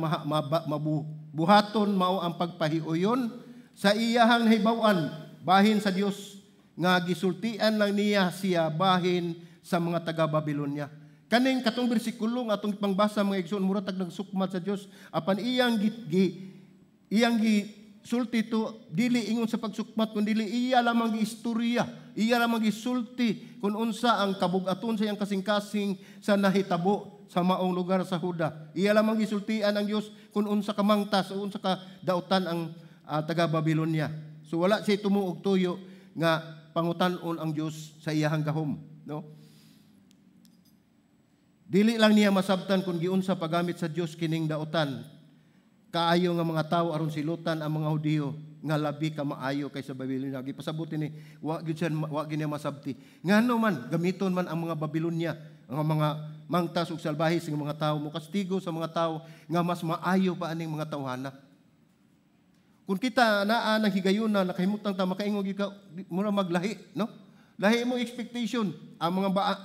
mabuhaton mao ang pagpahiuyon sa iyahang nahibaw-an bahin sa Dios nga gisultian lang niya siya bahin sa mga taga-Babylonia. Kaning katong bersikulo nga atong pangbasa, mga igsoon, mura tag nagsukmat sa Dios apan iyang iyang gisulti to dili ingon sa pagsukmat kun dili iya lamang giistorya, iya lamang gisulti kun unsa ang kabug-aton sa iyang kasing-kasing sa nahitabo sa maong lugar sa Huda. Iya lamang gisultian ang Dios kun unsa ka mangtas o unsa ka dautan ang taga-Babylonia. So wala siya tumuog tuyo nga pangutan-on ang Dios sa iyahang gahom, no? Dili lang niya masabtan kung giunsa paggamit sa Dios kining dautan. Kaayo nga mga tawo aron silutan ang mga Hudiyo nga labi ka maayo kaysa Babylonia. Gipasabot ni wa gyud siya, wa gyud niya masabti. Ngano man gamiton man ang mga Babylonia, ang mga mangtas ug salbahis nga mga tawo mokastigo sa mga tawo nga mas maayo pa aning mga tawhana. Kung kita naa ng higayuna, nakahimutang ta makaingon gyud ka, mura maglahi, no? Lahi mo expectation ang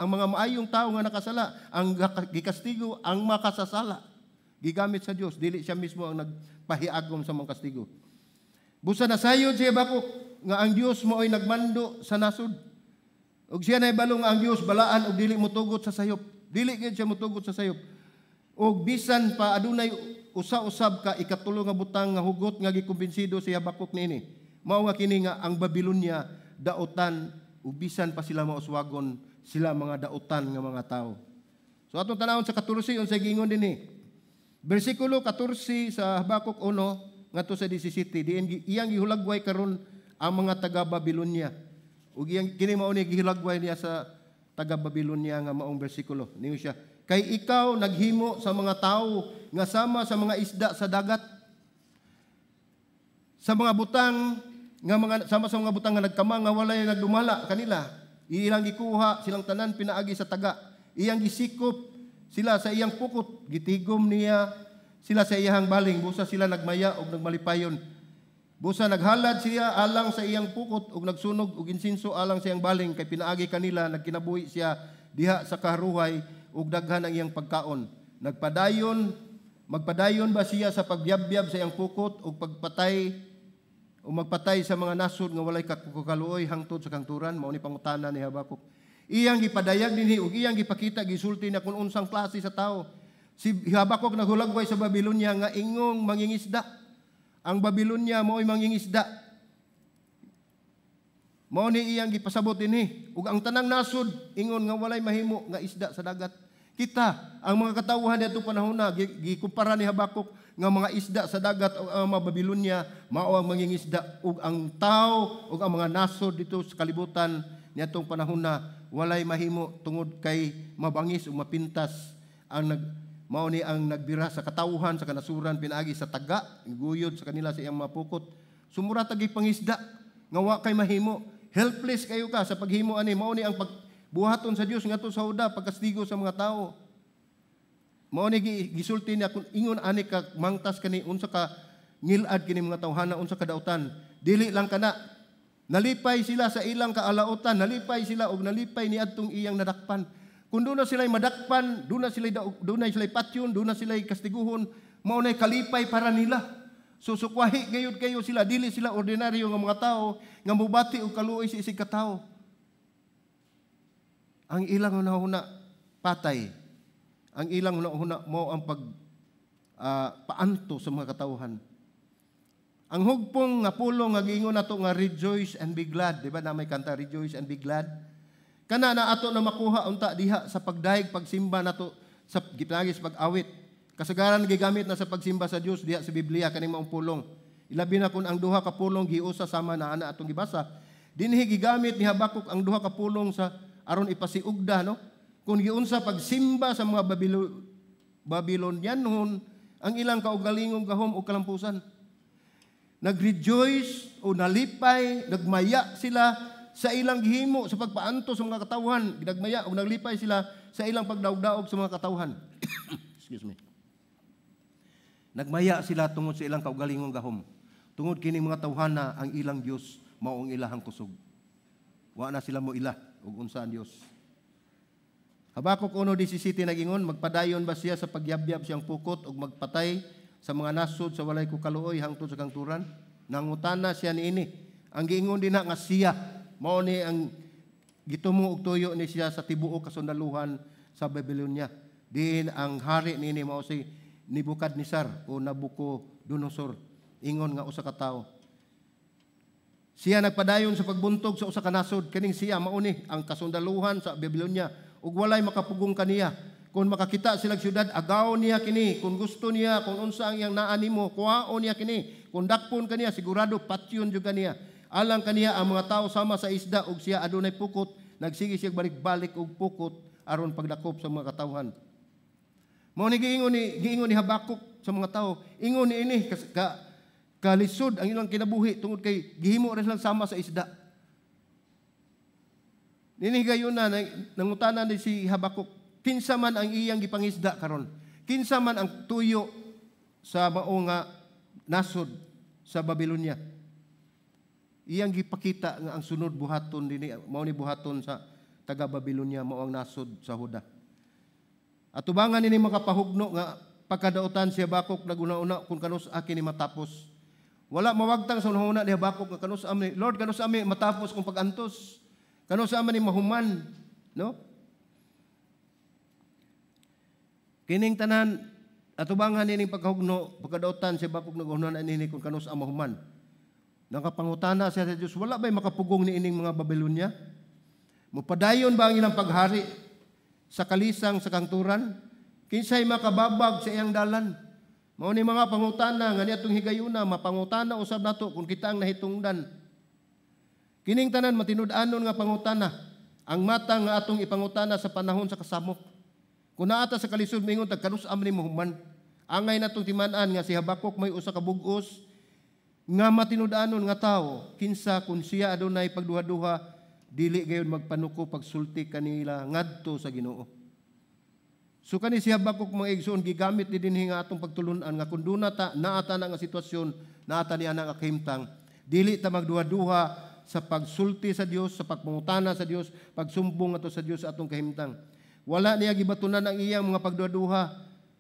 mga maayong tawo nga nakasala, ang gikastigo ang makasasala. Gigamit sa Dios, dili siya mismo ang nagpahiagom sa mga kastigo. Busa nasayod siya Habakuk nga ang Dios mao'y nagmando sa nasod. Ug siya nahibalo nga ang Dios balaan og dili motugot sa sayop. Dili gyud siya motugot sa sayop. Og bisan pa adunay usa-usab ka ikatulo nga butang nga hugot nga gikumbinsido si Habakuk niini. Mao nga kini nga ang Babylonia dautan ug bisan pa sila mauswagon, sila mga dautan nga mga tawo. So atong tanawon sa 14 unsay giingon dinhi. Bersikulo 14 sa Habakuk 1 ngadto sa 17, diin iyang gihulagway karon ang mga taga-Babylonia. Ug iyang kini mao ni gihulagway niya sa taga-Babylonia nga maong bersikulo. Ningon siya, kay ikaw naghimo sa mga tawo nga sama sa mga isda sa dagat, sa mga butang nga mga sama sa mga butang nga nagkamang nga walay nagdumala kanila. Ilang gikuha silang tanan pinaagi sa taga. Iyang gisikop sila sa iyang pukot, gitigom niya sila sa iyang baling, busa sila nagmaya og nagmalipayon. Busa naghalad siya alang sa iyang pukot og nagsunog og insinso alang sa iyang baling, kay pinaagi kanila nagkinabuhi siya diha sa kaharuhay ug daghan ang iyang pagkaon. Nagpadayon, magpadayon ba siya sa pagyabyab sa iyang pukot ug pagpatay O magpatay sa mga nasod nga walay kaluoy hangtod sa kangturan? Mao ni pangutana ni Habakuk. Iyang gipadayag dinhi ug iyang gipakita, gisulti na kung unsang klase sa tao. Si Habakuk naghulagway sa Babylonia nga ingong mangingisda. Ang Babylonia mao'y mangingisda. Mao ni iyang gipasabot dinhi ug ang tanang nasod ingon nga walay mahimo nga isda sa dagat. Kita ang mga katawhan niadtong panahona, gikumpara ni Habakuk nga mga isda sa dagat o ang mga Babylonia mao ang mangingisda, ug ang tao ug ang mga nasod dito sa kalibutan niadtong panahona walay mahimo tungod kay mabangis ug mapintas ang nag mao ni ang nagbira sa katawhan sa kanasuran pinaagi sa taga, guyod sa kanila sa iyang mapukot. Sumura tagi pangisda nga wa kay mahimo, helpless kayo ka sa paghimo ani. Mao ni ang pagbuhaton sa Dios ngadto sa Huda, pagkastigo sa mga tao. Mao ni gisulti niya kung ingon ani ka mangtas kani, unsa ka ngilad kini mga tawhana, unsa ka dautan. Dili lang kana, nalipay sila sa ilang kaalautan, nalipay sila og nalipay niadtong iyang nadakpan. Kung doon na sila'y madakpan, doon na sila'y patyon, doon na sila'y kastiguhon, mao na'y kalipay para nila. So sukwahi gayud kayo sila, dili sila ordinaryo nga mga tao nga mubati og kaluoy sa isig ka tawo. Ang ilang hunahuna patay. Ang ilang hunahuna mo ang pag paanto sa mga katawhan. Ang hugpong nga pulong nga giingon nato nga "Rejoice and be glad," di ba na may kanta, "Rejoice and be glad"? Kana na ato na makuha unta diha sa pagdayeg, pagsimba nato sa gipinagi sa pag-awit. Kasagaran gigamit na sa pagsimba sa Dios diha sa Biblia kaning maong pulong. Ilabi na kung ang duha ka pulong giusa sama na ana atong gibasa. Dinhi gigamit ni Habakuk ang duha ka pulong sa aron ipasiugda, no? Kung giunsa pagsimba sa mga Babylonianhon ang ilang kaugalingong gahom o kalampusan. Nag-rejoice o nalipay, nagmaya sila sa ilang gihimo sa pagpaanto sa mga katawhan. Nagmaya o naglipay sila sa ilang pagdaog-daog sa mga katawhan. Excuse me. Nagmaya sila tungod sa ilang kaugalingong gahom. Tungod kini mga tawhana, ang ilang Dios mao ang ilahang kusog. Wa na sila mo ila ug unsa ang Dios. Habakuk 1:17 nagingon, "Magpadayon ba siya sa pagyabyab siyang pukot ug magpatay sa mga nasod sa walay kukaluoy hangtod sa kangturan?" Nangutana siya niini. Ang giingon dinha nga siya, mao ni ang gitumo og tuyo ni siya sa tibuok kasundaluhan sa Babylonia. Diin ang hari niini mao si Nebuchadnezzar o Nabucodonosor, ingon nga usa ka tawo. Siya nagpadayon sa pagbuntog sa usa ka nasod, kining siya mao ni ang kasundaluhan sa Babylonia ug walay makapugong kaniya. Kung makakita sila syudad, agaw niya kini. Kung gusto niya, kung unsa ang iyang naa nimo, kuhaon niya kini. Kung dakpon kaniya, sigurado patyon jud kaniya. Alang kaniya ang mga tao sama sa isda ug siya adunay pukot, nagsige siya balik-balik og pukot aron pagdakop sa mga katawhan. Mao ni giingon ni Habakuk sa mga tao, ingon ni ini kalisod ang ilang kinabuhi tungod kay gihimo ra silang sama sa isda. Nini gayon na nangutana ni si Habakuk, kinsa man ang iyang gipangisda karon? Kinsa man ang tuyo sa mao nga nasod sa Babylonia? Iyang gipakita nga ang sunod buhaton dinhi mao ni buhaton sa taga Babylonia, mao ang nasod sa Huda. Atubangan nini makapahugno nga pagkadautan, si Habakuk naguna-una kung kanus-a kini matapos. Wala mawagtang sa hunahuna ni Habakuk nga kanus-a ni Lord, kanus-a mi matapos kung pag-antos. Kanus-a man ni mahuman, no? Kining tanan atubangan nining pagkahugno, pagkadautan, si Habakuk naghunahuna nini kung kanus-a mahuman. Nakapangutana siya sa Dios, wala ba'y makapugong ni ining mga Babylonia? Mupadayon ba ang ilang paghari sa kalisang sa kangturan? Kinsay makababag sa iyang dalan? Mao ni mga pangutana nga niadtong higayuna mapangutana usab nato kung kita ang nahitungdan. Kining tanan matinud-anon nga pangutana, ang mata nga atong ipangutana sa panahon sa kasamok. Kung naata sa kalisod mingon tag kanus-a man ni mahuman. Angay natong timan-an nga si Habakuk may usa ka bug-os nga matinud-anon nga tawo, kinsa kun siya adunay pagduha-duha, dili gayon magpanuko pagsulti kanila ngadto sa Ginoo. So kani si Habakuk, mga igsoon, gigamit ni dinhi nga atong pagtulun-an nga kun duna ta naata na nga sitwasyon, naata niya na nga kahimtang, dili ta magduha-duha sa pagsulti sa Dios, sa pagpangutana sa Dios, pagsumbong ato sa Dios sa atong kahimtang. Wala niya gibatunan ang iyang mga pagduha-duha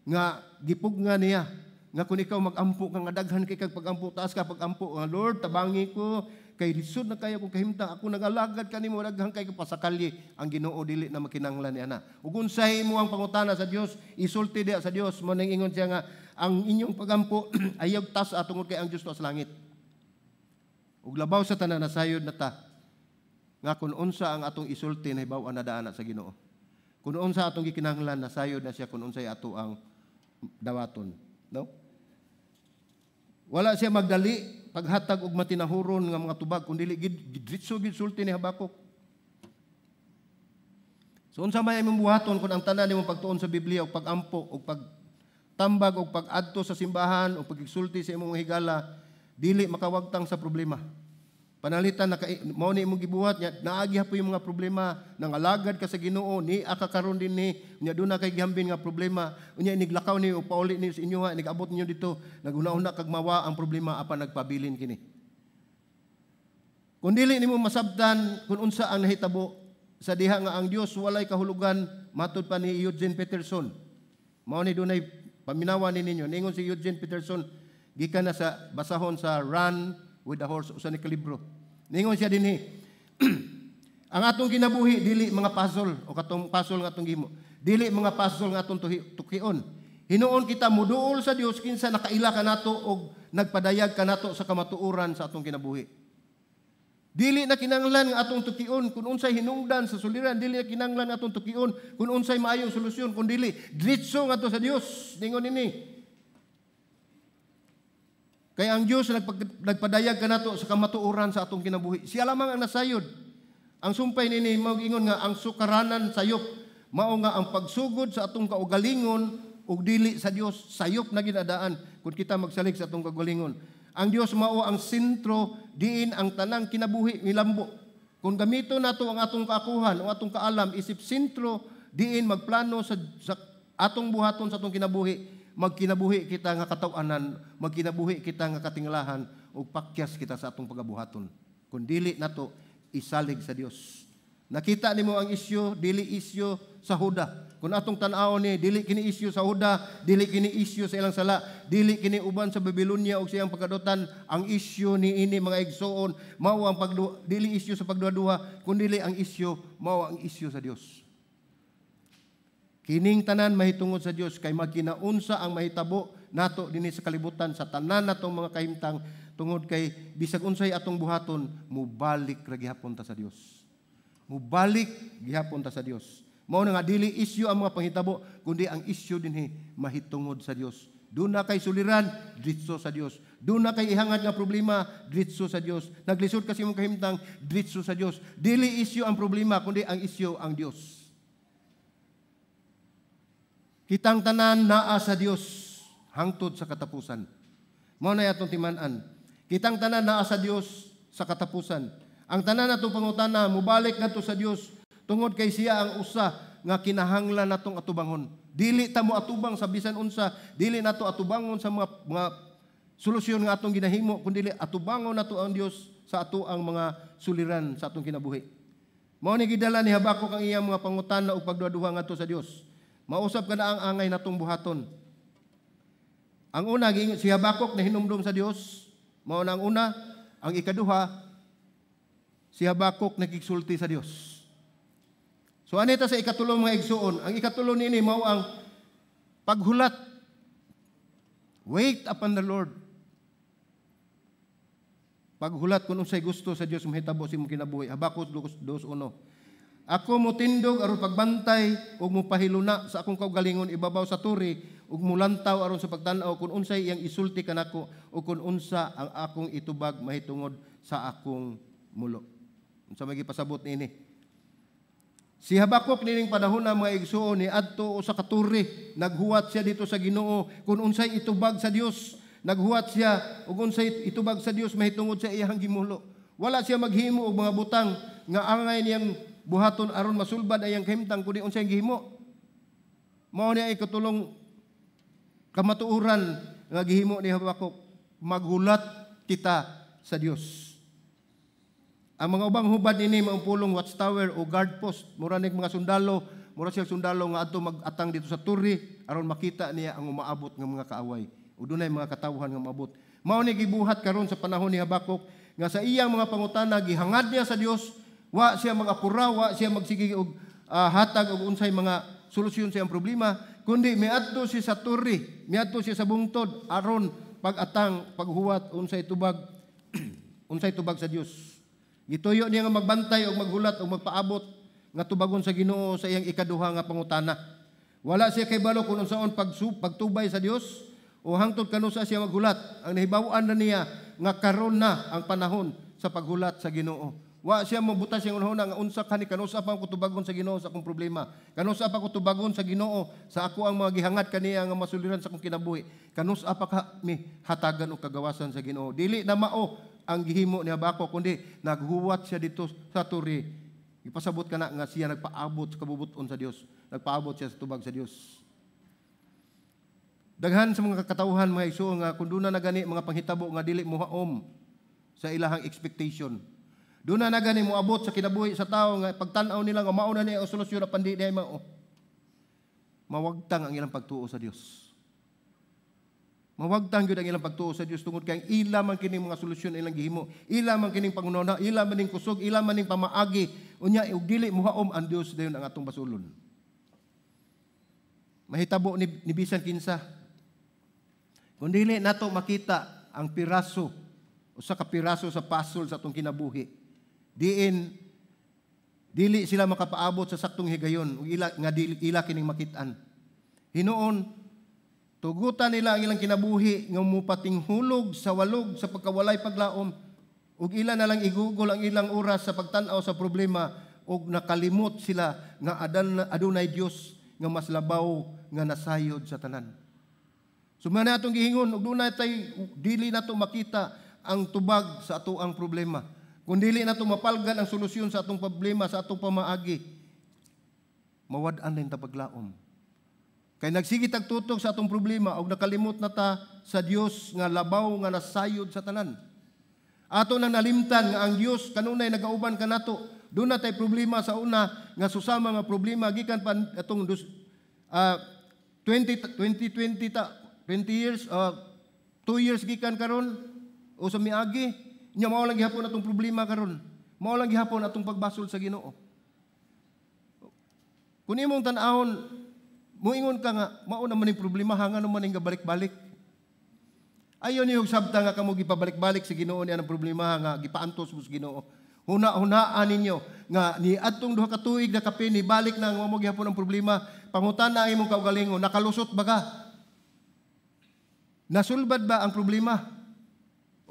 nga gipugna niya. Nga kung ikaw mag-ampo ka nga daghan kay kag pag-ampo, taas ka pag-ampo nga, "Lord, tabangi ko kay lisod na kayo kung kahimtang ako, nagalagad kanimo, daghan kay pasakalye." Ang Ginoo dili na makinahanglan ni ana. Ug unsay mo ang pangutana sa Dios, isulti diha sa Dios. Mo nang ingon siya nga ang inyong pagampo ayaw tas tungod kay ang Dios sa langit. Ug labaw sa tanan, nasayod na ta nga kung unsa ang atong isulti, nahibaw-an na daan sa Ginoo. Kung unsa atong gikinahanglan, nasayod na siya kung unsay ato ang dawaton, no? Wala siya magdali paghatag og matinahuron nga mga tubag, kun dili gid diretso gid sulti ni Habakuk. So unsa may imong buhaton kung ang tanan nimong pagtuon sa Biblia ug pagampo ug pagtambag ug pag-adto sa simbahan o pagigsulti sa imong higala dili makawagtang sa problema? Panalitan na mao ni imong gibuhat nya naagi po yung mga problema, nangalagad ka sa Ginoo ni aka karon dinhi nya duna kay gihambin nga problema, unya iniglakaw ni o pauli ni sa inyo, inigabot ninyo dito, naguna-una kag mawa ang problema apan nagpabilin kini. Kung dili nimo masabtan kung unsa ang nahitabo sa diha nga ang Dios walay kahulugan, matud pa ni Eugene Peterson. Mao ni dunay paminawa ni ninyo. Ningon si Eugene Peterson, gikan na sa basahon sa Run with the Horse, usa ni ka libro. Ningon siya dinhi, ang atong kinabuhi dili mga puzzle o katong puzzle nga atong gihimo. Dili mga puzzle nga atong tukion. Hinuon kita muduol sa Dios kinsa nakaila kanato og nagpadayag kanato sa kamatuoran sa atong kinabuhi. Dili na kinahanglan nga atong tukion kung unsay hinungdan sa suliran, dili na kinahanglan nga atong tukion kung unsay maayong solusyon, kun dili diretso ngadto sa Dios. Ningon nini. Kay ang Dios nagpadayag kanato sa kamatuoran sa atong kinabuhi. Siya lamang ang nasayod. Ang sumpay nini ingon nga ang sukaranan sayop, mao nga ang pagsugod sa atong kaugalingon ug dili sa Dios, sayop na ginadaan kung kita magsalig sa atong kaugalingon. Ang Dios mao ang sentro diin ang tanang kinabuhi milambo. Kung gamito nato ang atong kaakuhan o atong kaalam isip sentro diin magplano sa atong buhaton sa atong kinabuhi, magkinabuhi kita nga kataw-anan, magkinabuhi kita nga katingalahan ug pakyas kita sa atong pagabuhaton. Kung dili nato isalig sa Dios. Nakita nimo ang isyu, dili isyu sa Huda. Kung atong tan-awon ni, dili kini isyu sa Huda, dili kini isyu sa ilang sala, dili kini uban sa Babylonia og siyang pagkadutan, ang isyu ni ini, mga igsoon, mao ang dili isyu sa pagduha-duha, kun dili ang isyu mao ang isyu sa Dios. Kining tanan mahitungod sa Dios, kay magkinaunsa ang mahitabo nato dinhi sa kalibutan sa tanan natong mga kahimtang, tungod kay bisag unsay atong buhaton, mubalik ra gihapon ta sa Dios. Mubalik gihapon ta sa Dios. Mao na nga dili isyu ang mga panghitabo, kundi ang isyu dinhi mahitungod sa Dios. Duna kay suliran, diretso sa Dios. Duna kay ihangad nga problema, diretso sa Dios. Naglisod kasi imong kahimtang, diretso sa Dios. Dili isyu ang problema, kundi ang isyu ang Dios. Kitang tanan naa sa Dios hangtod sa katapusan. Mao na atong timan-an. Kitang tanan naa sa Dios sa katapusan. Ang tanan natong pangutana mubalik ngadto sa Dios tungod kay siya ang usa nga kinahanglan natong atubangon. Dili ta mo atubang sa bisan unsa, dili nato atubangon sa mga solusyon nga atong ginahimo, kun dili atubangon nato ang Dios sa ato ang mga suliran sa atong kinabuhi. Mao ni gidala ni Habakuk ang iyang mga pangutana ug pagduha-duha ngadto sa Dios. Mausap ka na ang angay natong buhaton. Ang una, si Habakuk na hinumdum sa Dios. Mao na ang una. Ang ikaduha, si Habakuk nagigsulti sa Dios. So anita sa ikatulong, mga igsuon. Ang ikatulong niini mao ang paghulat. Wait upon the Lord. Paghulat kung unsay gusto sa Dios mahitabo sa imong kinabuhi. Habakuk 2:1. Ako motindog aron pagbantay ug mopahiluna sa akong kaugalingon ibabaw sa turi ug mulantaw aron sa pagtan-aw kung unsay iyang isulti kanako ug kung unsa ang akong itubag mahitungod sa akong mulo. Unsa may gipasabot niini? Si Habakuk nining panahon na, mga igsuon, ni adto usa ka turi, naghuwat siya dito sa Ginoo kung unsay itubag sa Dios. Naghuwat siya ug unsay itubag sa Dios mahitungod sa iyang gimulo. Wala siya maghimo og mga butang nga angay niyang buhaton aron masulbad ang iyang kahimtang, kundi unsay gihimo. Mao ni ay katulong kamatuoran nga gihimo ni Habakuk, maghulat kita sa Dios. Ang mga ubang hubad nini mao pulong watchtower o guard post. Mura nig mga sundalo, mura siya sundalo nga adto mag-atang dito sa turi aron makita niya ang umaabot nga mga kaaway. Ug dunay mga katawhan nga maabot. Mao ni gibuhat karon sa panahon ni Habakuk nga sa iyang mga pangutana gihangad niya sa Dios, wa siya mag-apura, wa siya magsige og hatag og unsay mga solusyon sa iyang problema, kundi miadto siya sa torre, miadto siya sa bungtod aron pag-atang, paghuwat unsay tubag sa Dios. Gituyo niya nga magbantay og maghulat og magpaabot nga tubagon sa Ginoo sa iyang ikaduha nga pangutana. Wala siya kaybalo kung unsaon pagtubay sa Dios o hangtod kanusa siya maghulat. Ang nahibaw-an na niya nga karon na ang panahon sa paghulat sa Ginoo. Wa siya mabutas siyang unahuna nga unsa kani, kanusa pa ko tubagon sa Ginoo sa akong problema. Kanusa pa ko tubagon sa Ginoo sa ako ang mga gihangad kaniya nga masuliran sa akong kinabuhi. Kanusa pa ka mi hatagan og kagawasan sa Ginoo. Dili na mao ang gihimo ni Habakuk, kundi naghuwat siya dito sa turi. Ipasabot kana nga siya nagpaabot sa kabubut-on sa Dios. Nagpaabot siya sa tubag sa Dios. Daghan sa mga katawhan, mga igsoon, nga kung duna na gani mga panghitabo nga dili mohaom sa ilahang expectation. Duna na gani moabot sa kinabuhi sa tao nga pagtan-aw nila nga mao na niya ang solusyon apan di diay mao. Mawagtang ang ilang pagtuo sa Dios. Mawagtang gyud ang ilang pagtuo sa Dios tungod kay ang ila man kining mga solusyon ilang gihimo, ila man kining pangunahuna, ila man ning kusog, ila man ning pamaagi. Unya ug dili mohaom ang Dios, dayon ang atong basulon. Mahitabo ni bisan kinsa. Kung dili nato makita ang piraso, usa ka piraso sa puzzle sa atong kinabuhi, diin dili sila makapaabot sa saktong higayon ug ila nga dili ila kining makit-an. Hinuon tugutan nila ang ilang kinabuhi nga mupatinghulog sa walog sa pagkawalay paglaom ug ila na lang igugol ang ilang oras sa pagtan-aw sa problema ug nakalimot sila nga adunay Dios nga mas labaw nga nasayod sa tanan. So man atong gihingon, ug dunay tay dili nato makita ang tubag sa ato ang problema. Kung dili nato mapalgan ang solusyon sa atong problema, sa atong pamaagi, mawad-an din ta paglaom. Kay nagsige tag tutok sa atong problema ug nakalimot na ta sa Dios nga labaw nga nasayod sa tanan. Ato nang nalimtan nga ang Dios kanunay nagauban kanato. Duna tay problema sa una nga susama nga problema gikan pa atong 2020 ta, 20 years, 2 years gikan karon o sa miagi nya mao lang gihapon atong problema karon. Mao lang gihapon atong pagbasol sa Ginoo. Kung imong tan-awon, muingon ka nga mao naman ning problema, hanga naman ning gabalik-balik. Ayo niyo sabta nga kamo gipabalik-balik sa Ginoo niya ang problema nga gipaantos mo sa Ginoo. Huna-hunaan ninyo nga ni adtong 2 ka tuig na kapin ni balik na ang mao gihapon ang problema. Pangutana ang imong kaugalingon, nakalusot ba ka? Nasulbad ba ang problema?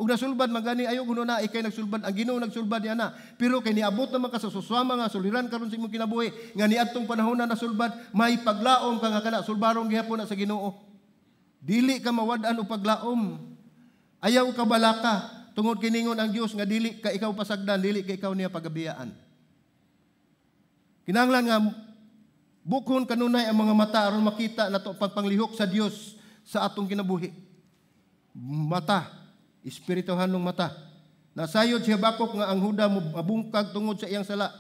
Ug nasulbad man gani, ayo kuno na ikay nagsulbad, ang Ginoo nagsulbad niya na. Pero kay niabot naman ka sa suswama nga suliran karon sa imong kinabuhi nga niadtong panahon na nasulbad, may paglaom ka nga kana sulbaron gihapon na sa Ginoo. Dili ka mawad-an og paglaom. Ayaw ka balaka tungod kiningon ang Dios nga dili ka ikaw pasagdan, dili ka ikaw niya pagabiyaan. Kinahanglan nga bukhon kanunay ang mga mata aron makita nato pagpanglihok sa Dios sa atong kinabuhi. Mata, espirituhanong mata. Nasayod si Habakuk nga ang Huda mabungkag tungod sa iyang sala.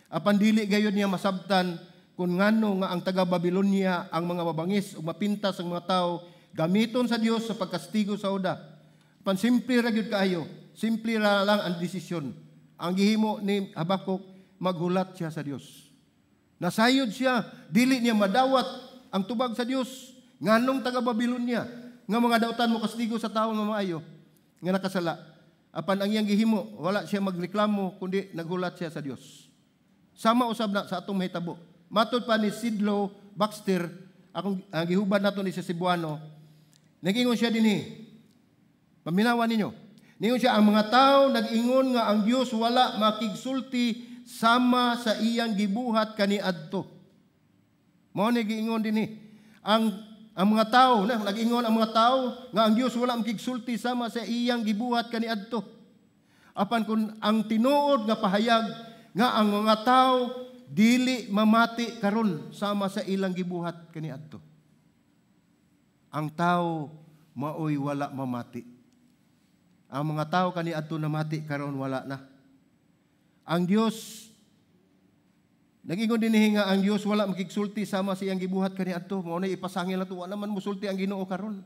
Apan dili gayud niya masabtan kung ngano nga ang taga Babylonia, ang mga mabangis ug mapintas ang mga tao, gamiton sa Dios sa pagkastigo sa Huda. Apan simple ra gyud kaayo, simple ra lang ang desisyon. Ang gihimo ni Habakuk, maghulat siya sa Dios. Nasayod siya, dili niya madawat ang tubag sa Dios. Nganong taga Babylonia nga mga dautan mo kastigo sa tawo nga maayo nga nakasala. Apan ang iyang gihimo, wala siya magreklamo kundi naghulat siya sa Dios. Sama usab na sa atong mahitabo. Matod pa ni Sidlow Baxter, akong ang gihubad nato ni sa Cebuano, nag-ingon siya dinhi. Paminawan ninyo. Ningon siya, ang mga tao nag-ingon nga ang Dios wala makigsulti sama sa iyang gibuhat kaniadto. Mao ni giingon dinhi. Ang mga tao, na, nag-ingon ang mga tao nga ang Dios wala makigsulti sama sa iyang gibuhat kaniadto. Apan kun ang tinuod nga pahayag nga ang mga tao dili mamati karon sama sa ilang gibuhat kaniadto. Ang tao maoy wala mamati. Ang mga tao kaniadto namati, karon wala na. Ang Dios nag-ingon dinhi nga ang Dios wala makigsulti sama sa iyang gibuhat kaniadto. Mao na ipasangil nato, wala man musulti ang Ginoo karon.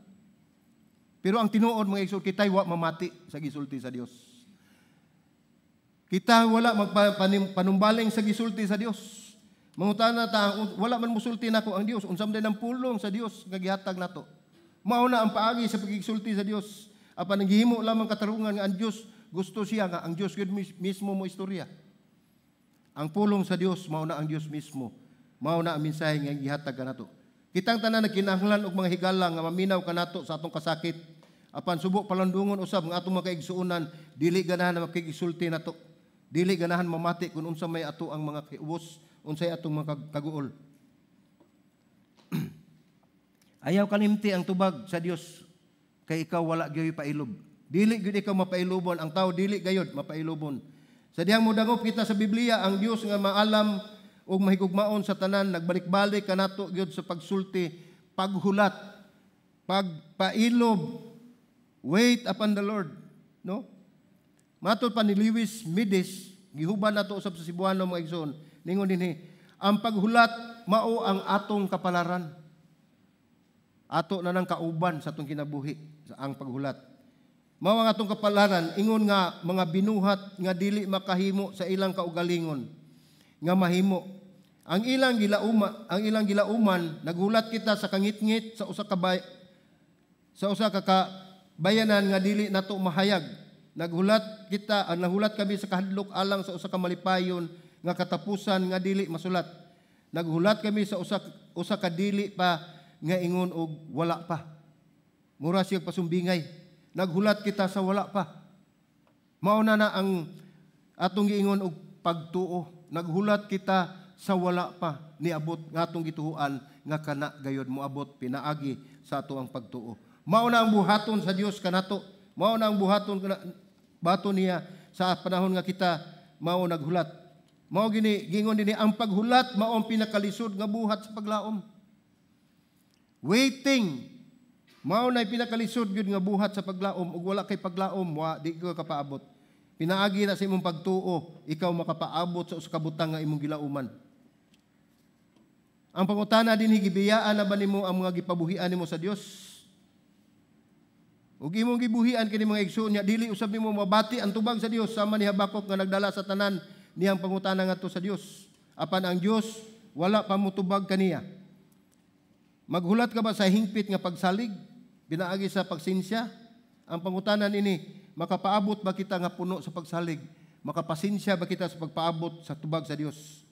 Pero ang tinuod, mga igsoon, kita'y wa mamati sa gisulti sa Dios. Kita wala magpanumbaling sa gisulti sa Dios. Mangutana ta, wala man musulti nako ang Dios, unsa man ang pulong sa Dios nga gihatag nato? Mao na ang paagi sa pagigsulti sa Dios. Apan ang gihimo lamang katarungan nga ang Dios gusto siya nga ang Dios gyud mismo mo istorya. Ang pulong sa Dios, mao na ang Dios mismo. Mao na ang mensahe nga gihatag kanato. Kitang tanan nagkinahanglan og mga higala nga maminaw kanato sa atong kasakit. Apan subo palandungon usab nga atong mga kaigsuonan dili ganahan na makigisulti nato. Dili ganahan mamati kung unsa may ato ang mga kiubos, unsay atong mga kaguol. Ayaw kalimti ang tubag sa Dios kay ikaw wala gyoy pailob. Dili gyud ikaw mapailobon, ang tao dili gayod mapailobon. Sa dihang modangop kita sa Biblia, ang Dios nga maalam ug mahigugmaon sa tanan nagbalik-balik kanato gyud sa pagsulti, paghulat, pagpailob. Wait upon the Lord, no? Matod pa ni Lewis Midis, gihuban nato usab sa Cebuano, mga igsoon, ningon dinhi, ang paghulat mao ang atong kapalaran. Ato na nang kauban sa atong kinabuhi sa ang paghulat. Mao ang atong kapalaran, ingon nga mga binuhat nga dili makahimo sa ilang kaugalingon nga mahimo. Ang ilang gilauman, naghulat kita sa kangitngit sa usa ka kabayanan nga dili nato mahayag. Naghulat kita, nahulat kami sa kahadlok alang sa usa ka malipayon nga katapusan nga dili masulat. Naghulat kami sa usa ka dili pa nga ingon og wala pa. Mura siya pasumbingay. Naghulat kita sa wala pa. Mao na na ang atong giingon og pagtuo. Naghulat kita sa wala pa niabot nga atong gituohan nga kana gayod moabot pinaagi sa ato ang pagtuo. Mao na ang buhaton sa Dios kanato. Mao na ang buhaton kana bato niya sa panahon nga kita mao naghulat. Mao gini gingon dinhi, ang paghulat mao ang pinakalisod nga buhat sa paglaom. Waiting mao na pinakalisod gyud nga buhat sa paglaom, ug wala kay paglaom, wa di ka kapaabot. Pinaagi na sa imong pagtuo, ikaw makapaabot sa usa ka butang nga imong gilauman. Ang pangutana dinhi, gibiyaan na ba nimo ang mga gipabuhian nimo sa Dios? Ug imong gibuhian kini, mga igsoon, nya dili usab nimo mabati ang tubag sa Dios, sama ni Habakuk nga nagdala sa tanan niyang pangutana ngadto sa Dios. Apan ang Dios wala pa motubag kaniya. Maghulat ka ba sa hingpit nga pagsalig pinaagi sa pagsensya? Ang pangutana nini, makapaabot ba kita nga puno sa pagsalig? Makapasensya ba kita sa pagpaabot sa tubag sa Dios?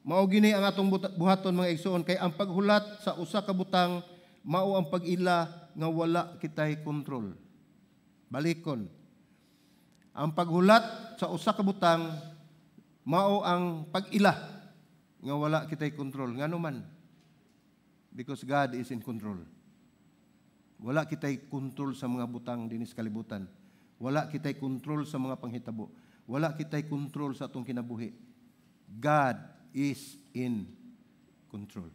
Mao gini ang atong buhaton, mga igsoon, kay ang paghulat sa usa ka butang mao ang pag-ila nga wala kitay kontrol. Balikon. Ang paghulat sa usa ka butang mao ang pag-ila nga wala kitay kontrol. Ngano man? Because God is in control. Wala kitay kontrol sa mga butang dinhi sa kalibutan. Wala kitay kontrol sa mga panghitabo. Wala kitay kontrol sa atong kinabuhi. God is in control.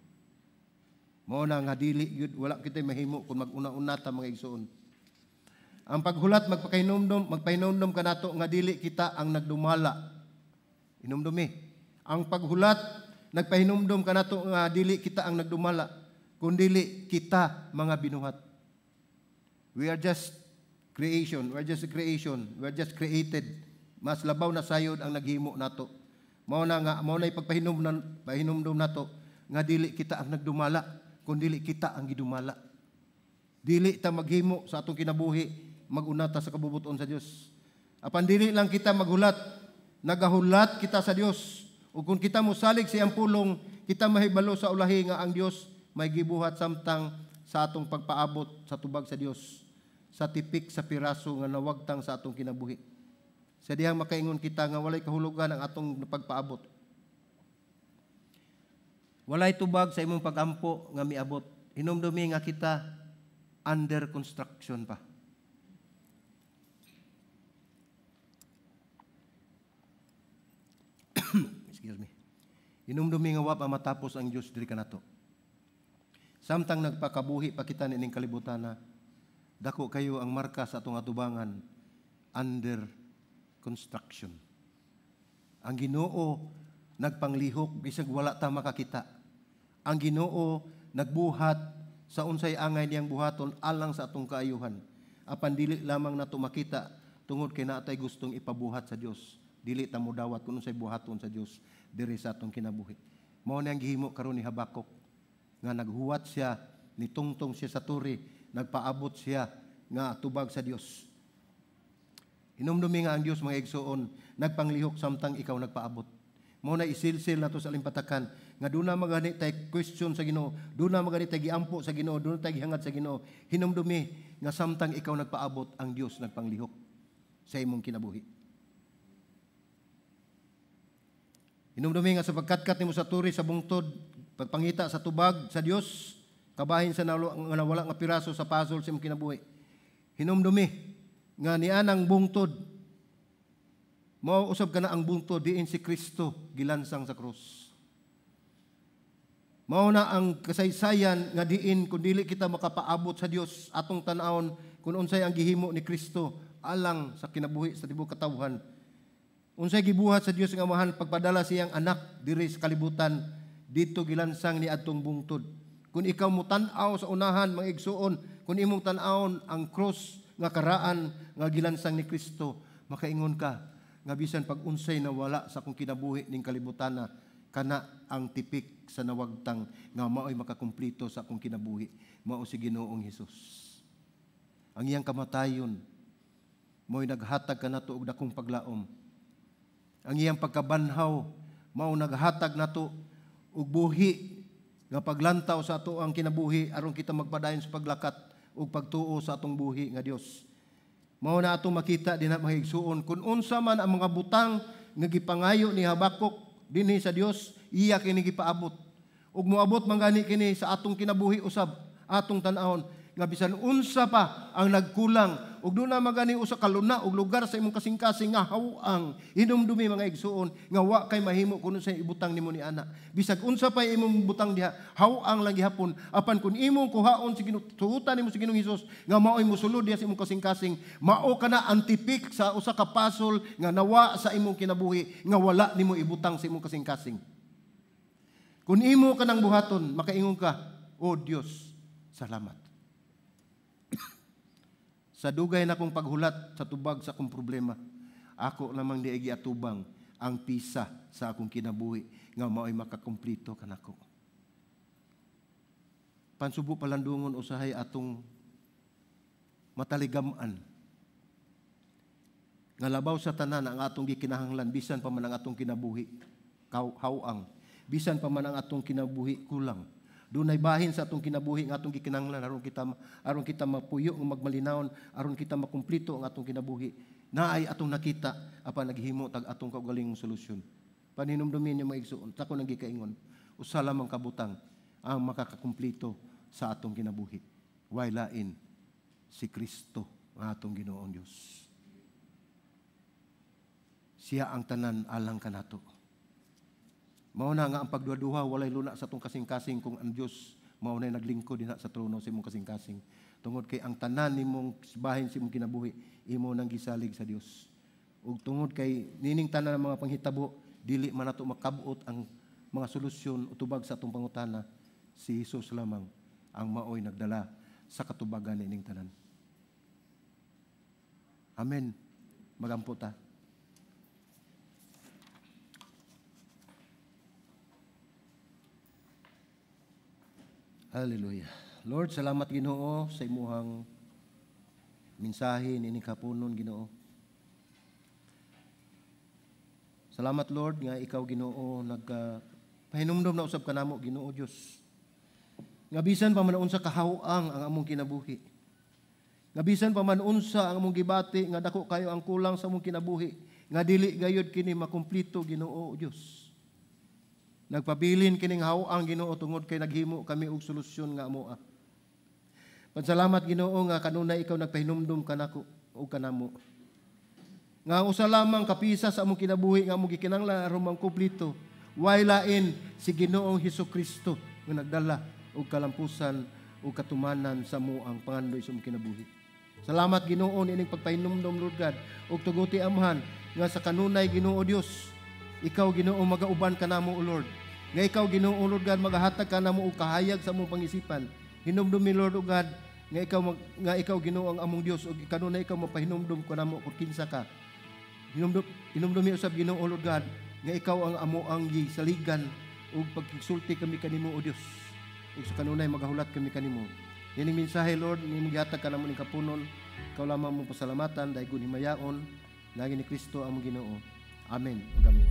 Mao na nga dili gyud, wala kitay mahimo kung mag-una-una ta, mga igsoon. Ang paghulat magpahinumdom kanato nga dili kita ang nagdumala. Hinumdumi. Ang paghulat nagpahinumdom kanato nga dili kita ang nagdumala, kundili kita mga binuhat. We are just creation. We are just a creation. We are just created. Mas labaw na sayod ang naghimo nato. Mao na nga mao na ipagpahinumdom pahinumdom nato nga dili kita ang nagdumala, kundi kita ang gidumala. Dili ta maghimo sa atong kinabuhi, mag-una ta sa kabubuton sa Dios. Apan dili lang kita maghulat, nagahulat kita sa Dios. Ug kung kita mosalig sa iyang pulong, kita mahibalo sa ulahi nga ang Dios may gibuhat samtang sa atong pagpaabot sa tubag sa Dios sa tipik sa piraso nga nawagtang sa atong kinabuhi. Sa dihang makaingon kita nga walay kahulugan ang atong pagpaabot. Walay tubag sa imong pagampo nga miabot. Hinumdumi nga kita under construction pa. Excuse me. Hinumdumi nga wa pa matapos ang Dios diri kanato. Samtang nagpakabuhi pa kita nining kalibutan na dako kayo ang marka sa atong atubangan, under construction. Ang Ginoo nagpanglihok bisag wala ta makakita. Ang Ginoo nagbuhat sa unsay angay niyang buhaton alang sa atong kaayuhan. Apan dili lamang nato makita tungod kay naatay gustong ipabuhat sa Dios. Dili ta modawat kung unsay buhaton sa Dios diri sa atong kinabuhi. Mao ni ang gihimo karon ni Habakuk nga naghuwat siya, nitungtong siya sa turi, nagpaabot siya nga tubag sa Dios. Hinumdumi nga ang Dios, mga igsoon, nagpanglihok samtang ikaw nagpaabot. Mao na isilsil nato sa alimpatakan nga duna magani tay question sa Ginoo, duna magani tay giampo sa Ginoo, duna tay gihangad sa Ginoo. Hinumdumi nga samtang ikaw nagpaabot, ang Dios nagpanglihok sa imong kinabuhi. Hinumdumi nga sa pagkatkat nimo sa turi sa bungtod, pagpangita sa tubag sa Dios, kabahin sa nawala nga piraso sa puzzle sa imong kinabuhi. Hinumdumi nga nianang bungtod, mao usab kana ang bungtod diin si Kristo gilansang sa krus. Mao na ang kasaysayan nga diin kun dili kita makapaabot sa Dios atong tan-awon kung unsay ang gihimo ni Kristo alang sa kinabuhi sa tibuok katawhan. Unsay gibuhat sa Dios nga Amahan pagpadala siyang anak diri sa kalibutan, didto gilansang ni adtong bungtod. Kung ikaw motan-aw sa unahan, mga igsuon, kung imong tan-awon ang krus nga karaan nga gilansang ni Kristo, makaingon ka nga bisan pag unsay nawala sa akong kinabuhi ning kalibutana, kana ang tipik sa nawagtang nga mao'y makakumplito sa akong kinabuhi, mao si Ginoong Hesus. Ang iyang kamatayon mao'y naghatag kanato og dakong paglaom. Ang iyang pagkabanhaw mao naghatag nato og buhi nga paglantaw sa ato ang kinabuhi aron kita magpadayon sa paglakat ug pagtuo sa atong buhi nga Dios. Mao na atong makita dinha, mga igsuon, kung unsa man ang mga butang nga gipangayo ni Habakuk dinhi sa Dios, iya kini gipaabot. Ug moabot man gani kini sa atong kinabuhi usab, atong tan-awon nga bisan unsa pa ang nagkulang ug duna man gani usa ka luna og lugar sa imong kasing-kasing nga haw-ang. Hinumdumi, mga igsuon, nga wa kay mahimo kun unsay ibutang nimo ni ana. Bisag unsa pa imong butang diha, haw-ang lang gihapon. Apan kun imong kuhaon si Ginoo, tuotan nimo si Ginoong Hesus nga maoy mosulod diha sa imong kasing-kasing, mao kana ang tipik sa usa ka puzzle nga nawa sa imong kinabuhi nga wala nimo ibutang sa imong kasing-kasing. Kun imo kanang buhaton, makaingon ka, "O Dios, salamat. Sa dugay na kong paghulat sa tubag sa akong problema, ako lamang di giatubang ang pisa sa akong kinabuhi nga mao'y makakumplito kanako." Pansubo palandungon usahay atong mataligam-an nga labaw sa tanan ang atong gikinahanglan, bisan pa man ang atong kinabuhi haw-ang, bisan pa man ang atong kinabuhi kulang. Dunay bahin sa atong kinabuhi nga atong gikinahanglan aron kita mapuyo nga magmalinawon, aron kita makumplito ang atong kinabuhi. Naay atong nakita apan naghimo tag atong kaugalingong solusyon. Paninumdumin niyo, mga igsoon, sa ako nang gikaingon, usa lamang kabutang ang makakakumplito sa atong kinabuhi. Way lain si Kristo ang atong Ginoong Dios. Siya ang tanan alang kanato. Mao na nga ang pagduha-duha walay luna sa atong kasing-kasing kung ang Dios mao nay naglingkod dinha sa trono sa imong kasing-kasing. Tungod kay ang tanan nimong bahin sa imong kinabuhi imo nang gisalig sa Dios. Ug tungod kay nining tanan ang mga panghitabo, dili man nato makabot ang mga solusyon o tubag sa atong pangutana, si Jesus lamang ang maoy nagdala sa katubagan nining tanan. Amen. Magampo ta. Hallelujah. Lord, salamat Ginoo sa imuhang mensahe nining kapunon, Ginoo. Salamat, Lord, nga ikaw, Ginoo, nagka pahinumdom na usab kanamo, Ginoo Dios. Nga bisan pa man unsa kahaw-ang ang among kinabuhi. Nga bisan pa man unsa ang among gibati nga dako kayo ang kulang sa among kinabuhi, nga dili gayud kini makumplito, Ginoo Dios. Nagpabilin kining haw-ang, Ginoo, tungod kay naghimo kami og solusyon nga amoa. Pansalamat, Ginoo, nga kanunay ikaw nagpahinumdum kanako ug kanamo. Nga usa lamang kapisa sa among kinabuhi nga among gikinahanglan aron mangkumplito, way lain si Ginoong Hesukristo nga nagdala og kalampusan ug katumanan sa amoang pangandoy sa among kinabuhi. Salamat, Ginoo, niining pagpahinumdum, Lord God, ug tuguti Amahan nga sa kanunay, Ginoo Dios, ikaw, Ginoo, magauban kanamo, O Lord. Nga ikaw, Ginoo, Lord God, magahatag kanamo og kahayag sa among pangisipan. Hinumdumi, Lord o God, nga ikaw, Ginoo, ang among Dios ug kanunay ikaw mapahinumdum kanamo kung kinsa ka. Hinumdum hinumdumi usab, Ginoo, Lord God, nga ikaw ang amo ang gisaligan ug pagsulti kami kanimo, o Dios. Ug sa kanunay magahulat kami kanimo. Nining mensahe, Lord, nimong gihatag kanamo ning kapunon. Ikaw lamang among pasalamatan, daygon, himayaon, lagi ni Kristo ang Ginoo. Amen. Ug amen.